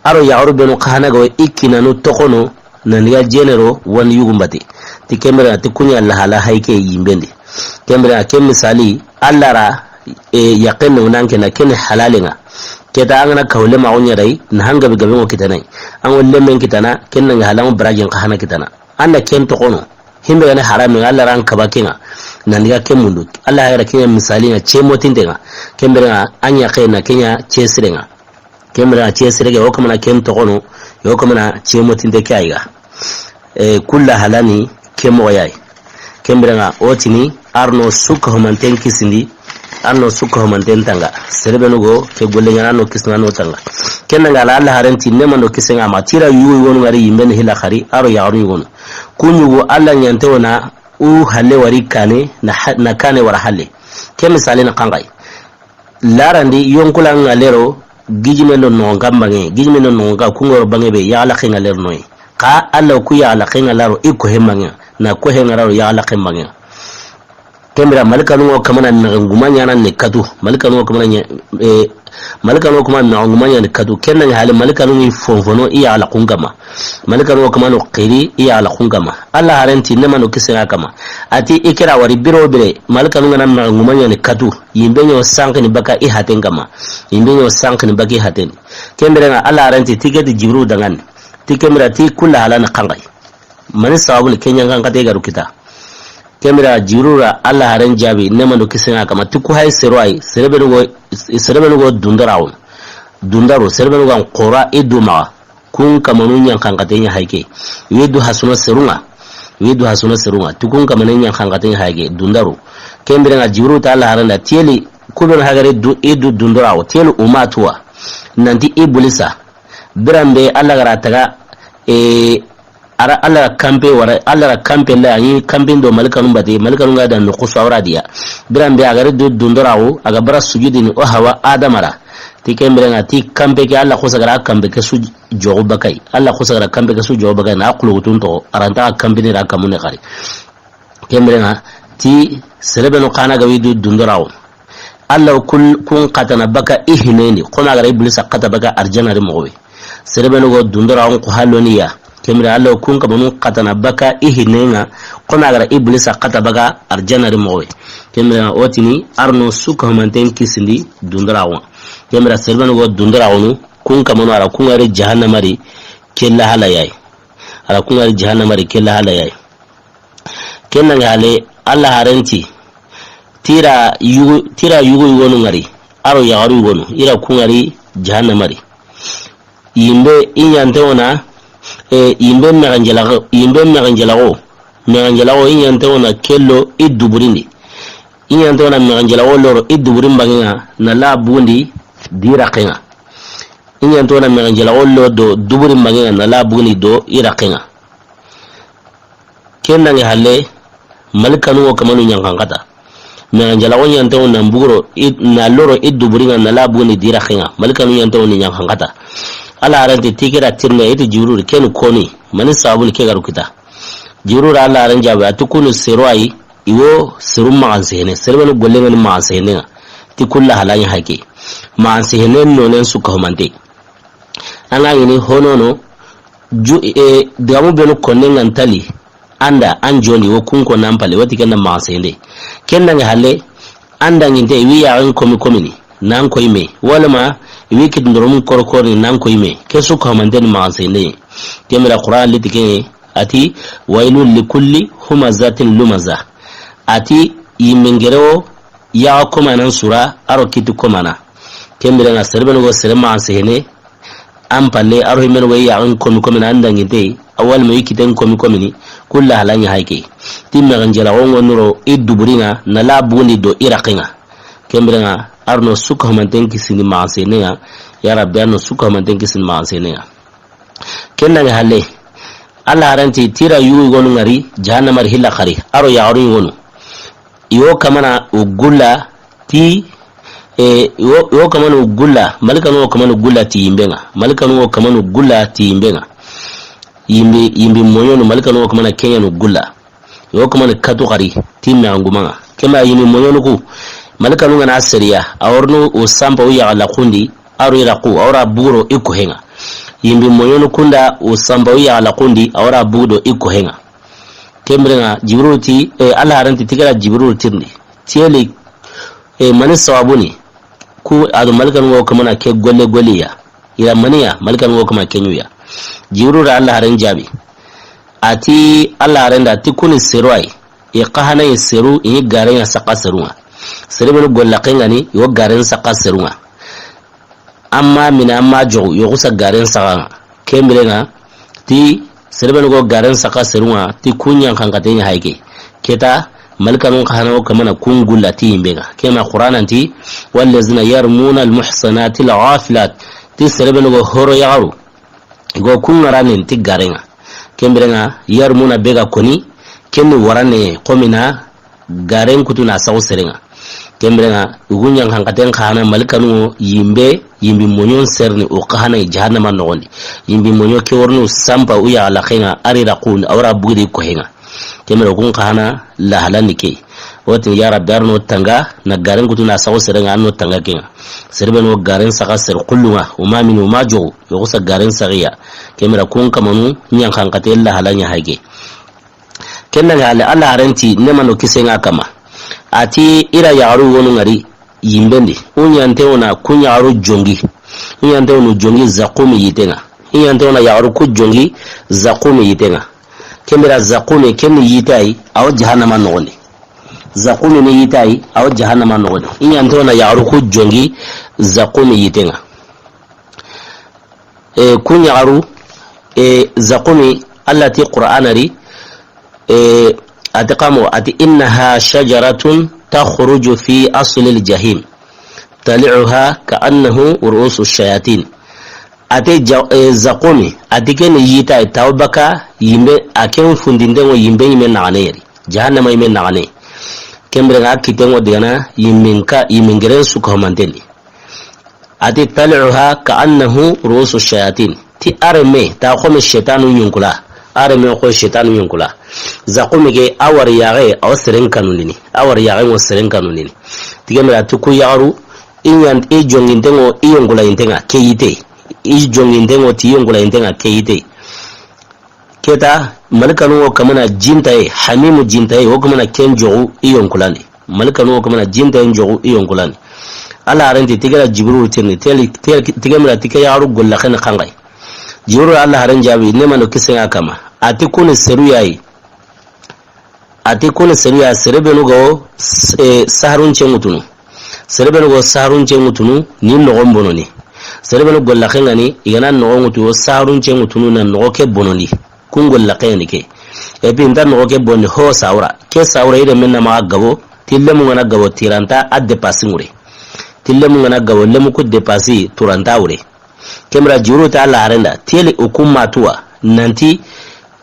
A ro yaxaru benu xana go i kinanu toxono, nandiga jenero wandi yugun bate. Ti ken biren ŋa ti kun ɲa lahala hay ke yimbendi. Ken biren ŋa ken misali, Allah ra, e, yaqen ne wonan ke na ken halale ŋa. Keta an ga na kawle ma o ɲa ray, na hanga be gabe ŋo kitana. An wo lemmen kitana, ken na ŋa halan barajin xa hana kitana. An da ken toxono. Himbe ga ne harame, Allah ran kaba ken ŋa. Nandiga ken mundu. Allah ya ra ken ɲa misali ŋa, ce motinte ŋa. Ken biren ŋa, an yaqe na ken ɲa ce sire ŋa. Ken biren ŋa ce sere ke, wo kamana ken toxono, yo kamana ce motinte ke ayi ga. E, kulla halani ke moxo yayi. Ken biren ŋa, o tini, arno sukka homanten kisindi, arno sukka homanten tanga. Sere benu go, ke golle ɲana no kisna no tanga. Ken na ŋa la Allah haren ti, ne mando kisen ŋa ma, tira yugo yugonu ŋari yimben hila xari, a ro yaxaru yugonu. Ku ɲugo Allah ɲante wona, u halle wari kane, na ha-, na kane wara halle. Ke misali na xanxay. Larandi yonkula ŋa lero, gijime ndo noxon kan bange, gijime ndo noxon kan kungoro bange be, yaxalaxe ŋa lero noyi. Xa Allah ku yaxalaxe ŋa laro, i ko he mange, na ko he ŋa laro, yaxalaxe mange. Ken biren ŋa, malikanu ŋo kamana mexe nguma ɲana ne katu, malikanu ŋo kamana ɲa, e, malikanu ŋo kamana mexe nguma ɲana ne katu, ken na ŋa hali malikanu ŋi fonfono, i yaxalaxun kama. Malikanu ŋo kamano xiri, i yaxalaxun kama. Allah haren ti, ne mano kisen ŋa kama. A ti, i kira wari biro bire, malikanu ŋa na mexe nguma ɲana ne katu. Yimbe ɲo sanqini baka i haten kama. Yimbe ɲo sanqini baka i haten. Ken biren ŋa Allah haren ti, ti ke ti Jibril dangani. Ti ken biren ŋa ti kulla halana xanxay. Mani sababu ni ke ɲanxanxate ga ru kita. Ken bire Jibrilu ra Alla haren jaabi, neema do kisiye ŋa a kanma, ti ku hay sero yi, sere be nu go, sere be nu go dundoraxu. Dundaru, sere be nu go an xora i du maxa. Kun kamanu ɲanxanxate ɲa hay ke. Wi du hasuno seru ŋa. Wi du hasuno seru ŋa. Ti kun kamanu ɲanxanxate ɲa hay ke. Dundaru. Ken bire ŋa Jibrilu ti Alla haren da, tiyeli, ku be nu hagare du, i du dundoraxu. Tiyeli umatuwa. Nanti Iblisa. Biran be Alla ga ra taga, e, a ra Alla ra kanpe wara, Alla ra kanpe la, a ɲi kanpe do malikanu bate, malikanu ga da noxu su a wara diya. Biran be a ga ri du dundoraxu, a ga bara sujudini o Hawa Adama ra. Ti ken bire ŋa ti kanpe ke, Alla xusa ga ra kanpe ke su joxu bakay. Alla xusa ga ra kanpe ke su joxu bakay, na xulugutun toxo, a ra nta kanpe ni ra kamune xari. Ken bire ŋa ti sere be nu xa na ga wi du dundoraxu. Alla kun, kun xatana baka i hinendi, xo na ga ra Iblisa xata baka arjana ri moxo be. Sere be nu go dundoraxun xo haloniya. Ken bire Alla kun kamanu xatana baka i hinen ŋa, xo na ga ra Iblisa xata baka arjana ri moxo be. Ken bire ŋa o tini a ra no su ka humanten kisindi dundoraxu ŋa. Ken bire sere be nu go dundoraxunu, kun kamanu a ra kun ŋa ri jahannama ri ke lahala ya yi. A ra kun ŋa ri jahannama ri ke lahala ya yi. Ken na ŋa hale, Alla haren ti, ti ra yugu, ti ra yugu yugonu ŋa ri, a ro yaxaru yugonu, i ra kun ŋa ri jahannama ri. Yimbe i ɲante wo na, e, yimbe mexenjelaxo, yimbe mexenjelaxo, mexenjelaxo i ɲante wo na kello i duburindi. I ɲante wo na mexenjelaxo loro i duburin banŋe ŋa, na la bugundi di raqe ŋa. I ɲante wo na mexenjelaxo lo do duburin banŋe ŋa, na la bugundi do i raqe ŋa. Ken dangi halle, malikanu wo kamanu ɲanxanxata. Mexenjelaxo ɲante wo na buguro, i, na loro i duburin ŋa, na la bugundi di raqe ŋa. Malikanu ɲante wo ni ɲanxanxata. Alla haren ti ti ke ra tirinde, i ti Jibrilu, ken koni, mani sababu ni ke ga ru kita. Jibrilu ra Alla haren jaabi, a ti kunu sero yi, i wo seru maxan sehene, sere be nu golle ŋa ni maxan sehene ŋa. Ti ku lahala ɲa hay ke. Maxan sehene nonen su ka humante. An ga ɲini honono, ju, e, digamu be nu konne ŋa ntali, an da, an jondi, wo kun ko nan pale, wo ti ken da maxan sehende. Ken dangi halle, an danginte, i wi yaxen komi komini, nan koy me. Walama, i wi kiti ndoromun korokorini, nan koy me. Ke su ka humanten ni maxan sehende. Ken bire Qur'an li ti ke, a ti, "Waylun likulli humazatin lumaza." A ti, yimbe ŋere wo, yaxa komanan sura, a ro kiti komana. Ken bire ŋa sere be nu go sere maxan sehene, an palle, a ro himen wo yaxen komi komini, an danginte, a walama i kiten komi komini, ku lahala ɲa hay ke. Ti mexenjelaxo ŋo nu ro i duburin ŋa, na la bugundi do i raqe ŋa. Ken bire ŋa, a ra no su ka humanten kisindi maxan sehene ŋa, ya Rabbi, a ra no su ka humanten kisindi maxan sehene ŋa. Ken dangi halle, Alla haren ti ti ra yugu yugonu ŋa ri, jahannama ri hilla xari, a ro yaxaru yugonu. I wo kamana u gulla ti, e, i wo, i wo kamana u gulla, malikanu wo kamana u gulla ti yimbe ŋa, malikanu wo kamana u gulla ti yimbe ŋa. Yimbi, yimbi moɲonu, malikanu wo kamana ke ɲa nu gulla. I wo kamana katu xari, ti me anguma ŋa. Ken bire yimbi moɲonu ku, malikanu ŋa na seriya, a wa ri no o sanpa u yaxa laxundi, a ro i raqu, a wa ra buguro i kohen ŋa. Yimbi moɲonu kunda, o sanpa u yaxa laxundi, a wa ra bugudo i kohen ŋa. Ken bire ŋa, Jibrilu ti, e, Alla haren ti ti ke ra Jibrilu tirindi. Tiyeli, e, mani sababu ni, ku a do malikanu wo kamana ke golle golliya. I ra maniya, malikanu wo kamana ke ɲuya. Jibrilu ra Alla haren jaabi. A ti Alla haren da ti kuni sero yi. I xa hana yi seru, i ni garen ŋa saxa seru ŋa. Sere be nu golla ke ŋa ni, i wo garen saxa seru ŋa. Amma mina amma joxu, yoxu sa garen saxa ŋa. Ken bire ŋa, ti, sere be nu go garen saxa seru ŋa, ti ku ɲanxanxate ɲa hay ke. Ke ta, malikanun xa hana wo kamana kun gulla ti yimbe ŋa. Ke ma Qur'anan ti, "Wallazina yarmuna almuhsanati alghafilat." Ti sere be nu go horo yaxaru. I go kun ŋaranen ti garen ŋa. Ken bire ŋa, yarmuna be ga koni, ken ni warane xomina, garen kutu na saxu sere ŋa. Ken bire ŋa, i gu ɲanxanxaten xa hana malikanu ŋo yimbe, yimbi moɲon serni o xa hana i jahannama noxondi. Yimbi moɲo ke wa ri no sanpa u yaxa laxe ŋa, a ri raqu, a wa ra bugudi kohen ŋa. Ken bire kun xa hana lahalandi ke. Wo ti ya Rabbi, a ra no tanga, na garen kutu na saxu sere ŋa, a ra no tanga ke ŋa. Sere be nu garen saxa sere xullu ŋa, o ma mini, o ma joxu, yoxu sa garen saxiya. Ken bire kun kamanu ɲanxanxate lahala ɲa hay ke. Ken dangi halle, Alla haren ti, neema do kisiye ŋa a kanma. A ti i ra yaxaru yugonu ŋa ri yimben di. U ɲante wo na ku yaxaru jongi. U ɲante wo nu jongi zaqumi yitten ŋa. U ɲante wo na yaxaru ku jongi zaqumi yitten ŋa. Ken bire Zaqqumi, ken ni yitte yi, a wo jahannama noxon di. Zaqqumi ni yitte yi, a wo jahannama noxon di. I ɲa nta wo na yaxaru ku jongi Zaqqumi yitte ŋa. E, ku yaxaru, e, Zaqqumi, Alla ti Qur'ana ri, e, a ti xa mo, a ti, "Innaha shajaratun takhruju fi aslil jahim. Tali'uha ka'annahu ru'usu shayatin." A ti ja-, e, Zaqqumi, a ti ken ni yitte yi, tawo baka yinbe, a ken fundinten ŋo yinbe yinme naxane yeri. Jahannama yinme naxane. Ken bire ŋa a kitten ŋo digana yinmen ka, yinmen geren su ka humanten di. A ti, "Tali'uha ka'annahu ru'usu shayatin." Ti a renme, ta xo me shetanu ɲunkula. A renme xo shetanu ɲunkula. Zaqqumi ke, a wari yaxe, a wo seren kanundini. A wari yaxe ŋo seren kanundini. Ti ken bire a ti ku yaxaru, i ɲa, i jonginten ŋo, i yonkulayinten ŋa, ke yitte. I jonginten ŋo, ti yonkulayinten ŋa, ke yitte. Ke ta, malikanu wo kamana jintaye, hamimu jintaye, wo kamana ken joxu i yonkulandi. Malikanu wo kamana jintaye joxu i yonkulandi. Alla haren ti, ti ga ra Jibrilu tirindi, teli, teli, ti ken bire ti ke yaxaru golla xen xanxay. Jibrilu Alla haren jaabi, ne mano kisen ŋa kama. A ti ku ni seru ya yi. A ti ku ni seru ya, sere benu ga wo, e, saharunce ŋutunu. Sere benu ga wo saharunce ŋutunu, ni noxon bononi. Sere benu golla xen ŋa ni, i ga na noxon ŋutu wo saharunce ŋutunu na noxo ke bononi. Kun golla xen ŋa ni ke. Et puis, nta noxo ke bononi ho sawura. Ke sawura i renmen na maxa gabo, ti lemu ŋa na gabo tiranta a depasi ŋure. Ti lemu ŋa na gabo, lemu ku depasi turanta wure. Ken bire Jibrilu ti Alla haren da, teli o ku ma tuwa, nanti,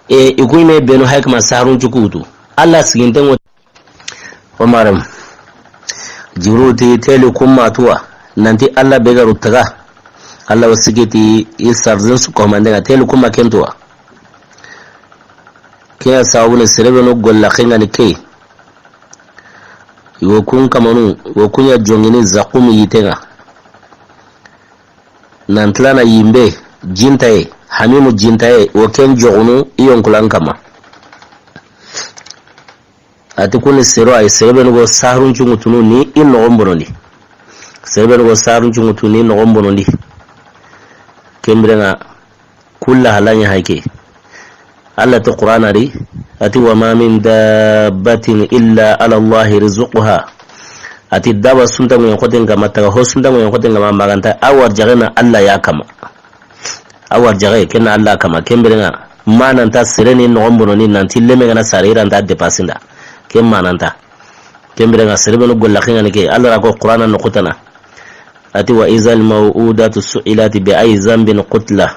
e, i ku yinme benu hay kama saharuncu ku wutu. Alla siginten ŋo. O marem. Jibrilu ti teli ku ma tuwa, nanti Alla be ga ru taga. Alla wo sigi ti i sarzin su ko mande ŋa teli ku ma ken tuwa. Ke ya sababu ni sere benu golla xen ŋa ni ke. I wo kun kamanu, wo kun ya jongini Zaqqumi yitte ŋa. Nan tilana yinbe, jintaye, hamimu jintaye, wo ken joxunu i yonkulan kama. A ti ku ni seru ya yi, sere benu ga wo saharuncu ŋutunu ni i noxon bononi. Sere benu ga wo saharuncu ŋutunu ni i noxon bononi. Ken bire ŋa, kulla halanya hayke. Alla ti Qur'ana ri, a ti, "Wa ma min dabbatin illa ala Allahi rizquha." A ti daba sunta ŋuyen xoten kama, taga ho sunta ŋuyen xoten kama, maganta a warjaxe na Alla ya kama. A warjaxe, ken na Alla kama, ken bire ŋa, mananta sere ni noxon bononi nanti leme ga na sare i ranta depasi nda. Ken mananta. Ken bire ŋa, sere benu golla xen ŋa ni ke, Alla ra ko Qur'ana noxu tana. A ti, "Wa izal maw'udatu su'ilat bi ayi zambin qutla."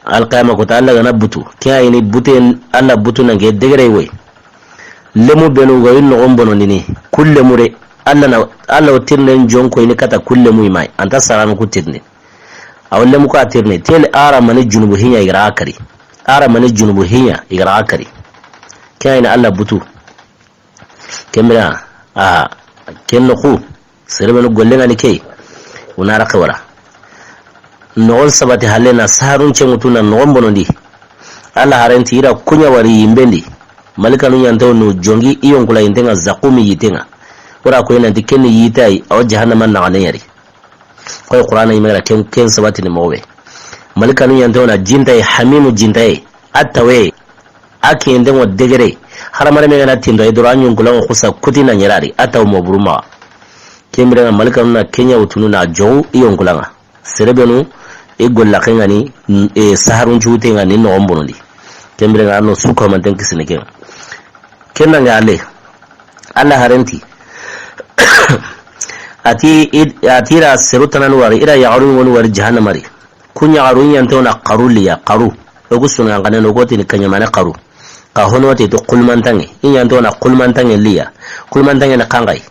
Alqiyama kota Alla ga na butu. Ke ya yi ni buten Alla butu nan ke degere woy. Lemu benu ga yi noxon bonondini. Kulle mure. Alla na, Alla wo tirnden jonko yi ni kata kulle mu yi ma yi. Anta saranu ku tirnde. A wo lemu ka tirnde. Teli a ra mani junubu hinya i ga ra kari. A ra mani junubu hinya i ga ra kari. Ke ya yi ni Alla butu. Ken bire, a, ken noxu, sere benu golle ŋa ni ke, o na ra xewara. Noxon sabati halle na saharunce ŋutu na noxon bonondi. Alla haren ti i ra ku ɲa wari yinben di. Malikanu ɲa nta wo no jongi i yonkulayinten ŋa Zaqqumi yitte ŋa. O ra ko yi nanti ken ni yitte ya yi, a wo jahannama naxane ya ri. Xoy Qur'ana yinme ga ra ken, ken sabatini moxo be. Malikanu ɲa nta wo na jintaye, hamimu jintaye, a tawe, a kiyenden ŋo degere. Hadamarenme ga na tindo, i doro a ɲunkulan ŋo xusa kuti na ɲerari, a taw mo buru maxa. Ken bire ŋa malikanu na ken ɲa wutunu na joxu i yonkulan ŋa. Sere benu, i golla xen ŋa ni, e, saharuncu wuten ŋa ni noxon bonondi. Ken bire ŋa a no su ko manten kisini ken ŋa. Ken na ŋa ale. Alla haren ti. A ti, i, a ti i ra seru tanani wari, i ra yaxarun ŋo ni wari jahannama ri. Ku ɲaxaru i ɲa nta wo na xaru liya, xaru. O ku sunu yan xanen, o ku tini kaɲamane xaru. Xa hono ti to xulmantanŋe. I ɲa nta wo na xulmantanŋe liya. Xulmantanŋe ni xanxay.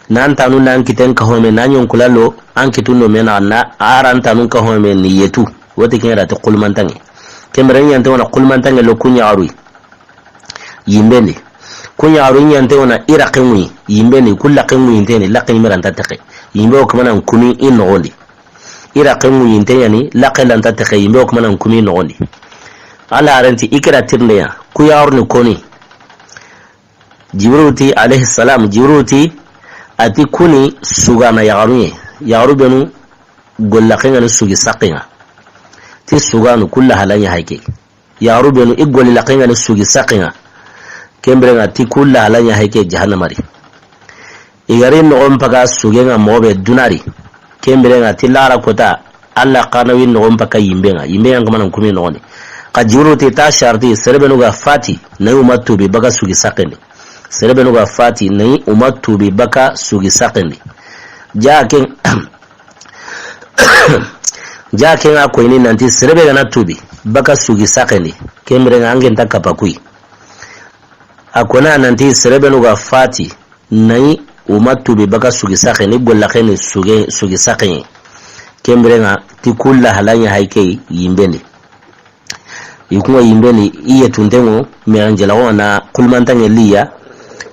Nan tanu nan kiten ka home, na ɲonkulalo, an kitun do me na, na aran tanun ka home ni yetu. Wote ken ra ti xulmantanŋe. Ken bire i ɲa nta wo na xulmantanŋe lo ku ɲaxaru yi. Yinben di. Ku ɲaxaru i ɲa nta wo na i raqen ŋuyi. Yinben di, ku laqen ŋuyinten ni, laqen yinme ra nta texe. Yinbe wo kamana nkumi i noxon di. I raqen ŋuyinten ya ni, laqe ra nta texe, yinbe wo kamana nkumi i noxon di. Alla haren ti i ke ra tirinde ya, ku yaxaru ni koni. Jibrilu ti, alayhi salam, Jibrilu ti, a ti ku ni sugana yaxarun ɲa. Yaxaru benu golla xen ŋa ni sugi saqen ŋa. Ti suganu kulla halanya hayke. yaxaru benu i golli laxen ŋa ni sugi saxen ŋa. Ken biren ŋa ti ku lahala ɲa hay ke jahannama ri. I ga ri noxon paga sugen ŋa moxo be duna ri. Ken biren ŋa ti laxara kota, Alla xa na wi noxon paga yinben ŋa, yinben ŋa kamanan kumi noxon di. Xa Jibrilu ti ta sharti, sere benu ga fati, na yi u ma tubi baga sugi saxen di. Sere benu ga fati, na yi u ma tubi baga sugi saxen di. Ja ken, ja ken ŋa koyini nanti sere be ga na tubi baga sugi saxen di. Ken biren ŋa an ke nta kapa kuyi. A kona nanti sere benu ga fati, na yi u ma tubi baga sugi saxen di, golla xeni suge, sugi saxen. Ken biren ŋa ti ku lahala ɲa hay ke yinben di. I ku ŋa yinben di, i ye tunten ŋo, me an jela ŋo na kulmantan ŋe liya.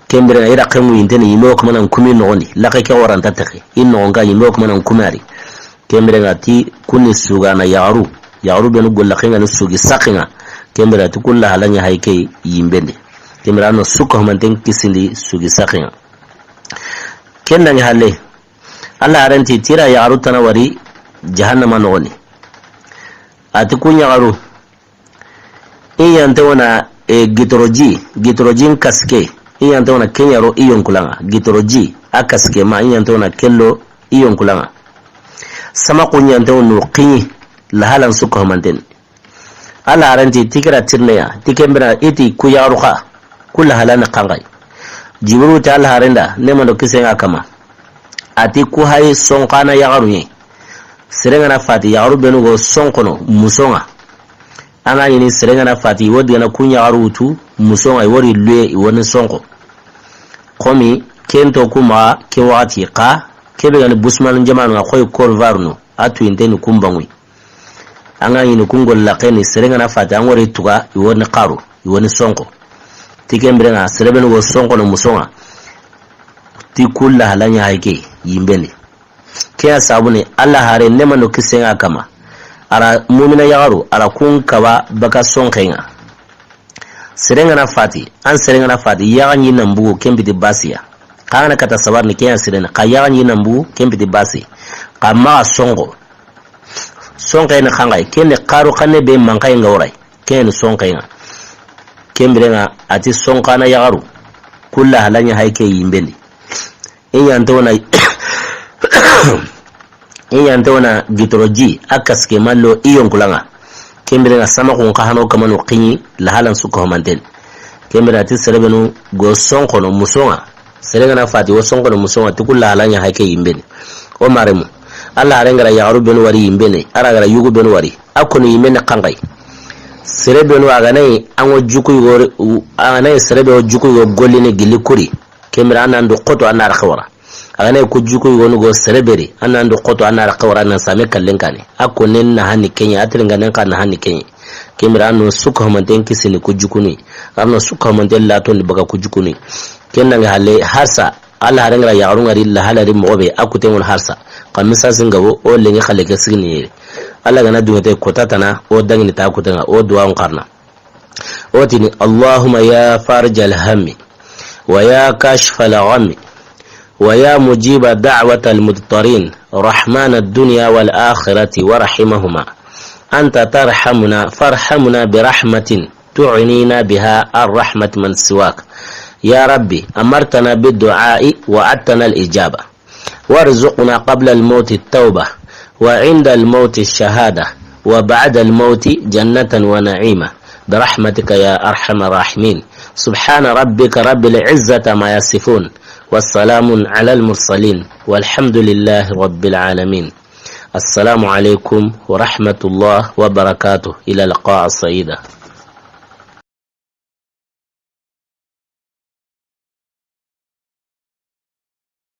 Ken biren ŋa i ra xenŋu yinten di, yinbe wo kamanan kumi noxon di, laxe ke waranta texe. I noxon ka yinbe wo kamanan kumi a ri. Ken biren ŋa ti ku ni sugana yaxaru. Yaxaru benu golla xen ŋa ni sugi saxen ŋa. Ken biren ŋa ti ku lahala ɲa hay ke yinben di. Ken biren ŋa no su ka humanten kisindi sugi saxen ŋa. Ken dangi halle. Alla haren ti ti ra yaxaru tana wari jahannama noxon di. A ti ku yaxaru. I ɲante wona, e, gitoroji, gitorojin kaske. I ɲante wona ke ɲa ro i yonkulan ŋa. Gitoroji, a kaske ma, i ɲante wona ke lo i yonkulan ŋa. Sama ku ɲante wona xiɲi, lahalan su ka humanten. Alla haren ti ti ke ra tirneya, ti ken biren ŋa i ti ku yaxaru xa, ku lahala ni xanxay. Jibrilu ti Alla haren da, ne mando kisen ŋa kama. A ti ku hay sonxana yaxaru ɲi. Sere ga na fati yaxaru benu go sonxono, muson ŋa. An ga ɲini sere ga na fati, i wo digana ku yaxaru wutu, muson ŋa, i wo ri luye, i wo ni sonxo. Komi, ken to ku maxa, ke waxati xa, ke be ga ni Busman jamaanu ŋa, xoy Côte d'Ivoire no, a tuyinte ni ku banŋu yi. An ga ɲini ku golla xeni, sere ga na fati, an ŋo ri tuga, i wo ni xaru, i wo ni sonxo. Ti ken biren ŋa, sere benu go sonxono, muson ŋa. Ti ku lahala ɲa hay ke yinben di. Ke ya sabu ni, Alla hare ne mando kisen ŋa kama. A ra mumina yaxaru, a ra kun kaba baga sonxen ŋa. Sere ga na fati, an sere ga na fati, yaxa ɲi nan bugu, ken piti basiya. Xa ga na kata sabar ni, ke ya sere ni, xa yaxa ɲi nan bugu, ken piti basi. Xa maxa sonxo. Sonxe ni xanxay, ken ni xaru xanne be manxay ŋa woray. Ken ni sonxen ŋa. Ken biren ŋa, a ti sonxana yaxaru. Ku lahala ɲa hay ke yinben di. I ɲante wona, i ɲante wona gitoroji, a kaske ma lo i yonkulan ŋa. Ken biren ŋa sama kun xa hano kamanu xiɲi, lahalan su ka humanten. Ken biren ŋa ti sere benu go sonxono, muson ŋa. Sere ga na fati wo sonxono, muson ŋa, ti ku lahala ɲa hay ke yinben di. O maremu. Alla haren ga ra yaxaru benu wari yinben di, a ra ga ra yugu benu wari. A koni yinben di xanxay. Sere benu a ga na yi, an ŋo juku yugo, a ga na yi sere be wo juku yugo gollini gilli kuri. Ken biren ŋa an nan du xoto an na ra xewara. A ga na yi ku juku yugonu go sere be ri, an nan du xoto an na ra xewara nan same kallen kani. A ko nen na hani kenye, a tiringa nen ka na hani kenye. Ken biren ŋa an no su ka humanten kisini ku jukunu yi. An no su ka humanten latondi baga ku jukunu yi. Ken dangi halle harsa, Alla haren ga ra yaxarun ŋa ri lahala ri moxo be, a kuten ŋo ni harsa. Xa misasi ŋa bo, o lengi xalle ke sigini yere. Alla ga na duŋete kota tana, o dangini ta kuten ŋa, o duwa on xarana. O tini, اللهم يا فارج الهم، ويا كاشف الغم، ويا مجيب دعوة المضطرين، رحمن الدنيا والآخرة ورحيمهما، أنت ترحمنا فارحمنا برحمة تغنينا بها عن رحمة من سواك. يا ربي، أمرتنا بالدعاء ووعدتنا الإجابة. وارزقنا قبل الموت التوبة، وعند الموت الشهادة، وبعد الموت جنة ونعيما، برحمتك يا أرحم الراحمين. سبحان ربك رب العزة عما يصفون، وسلام على المرسلين، والحمد لله رب العالمين. السلام عليكم ورحمة الله وبركاته. إلى اللقاء سعيدا.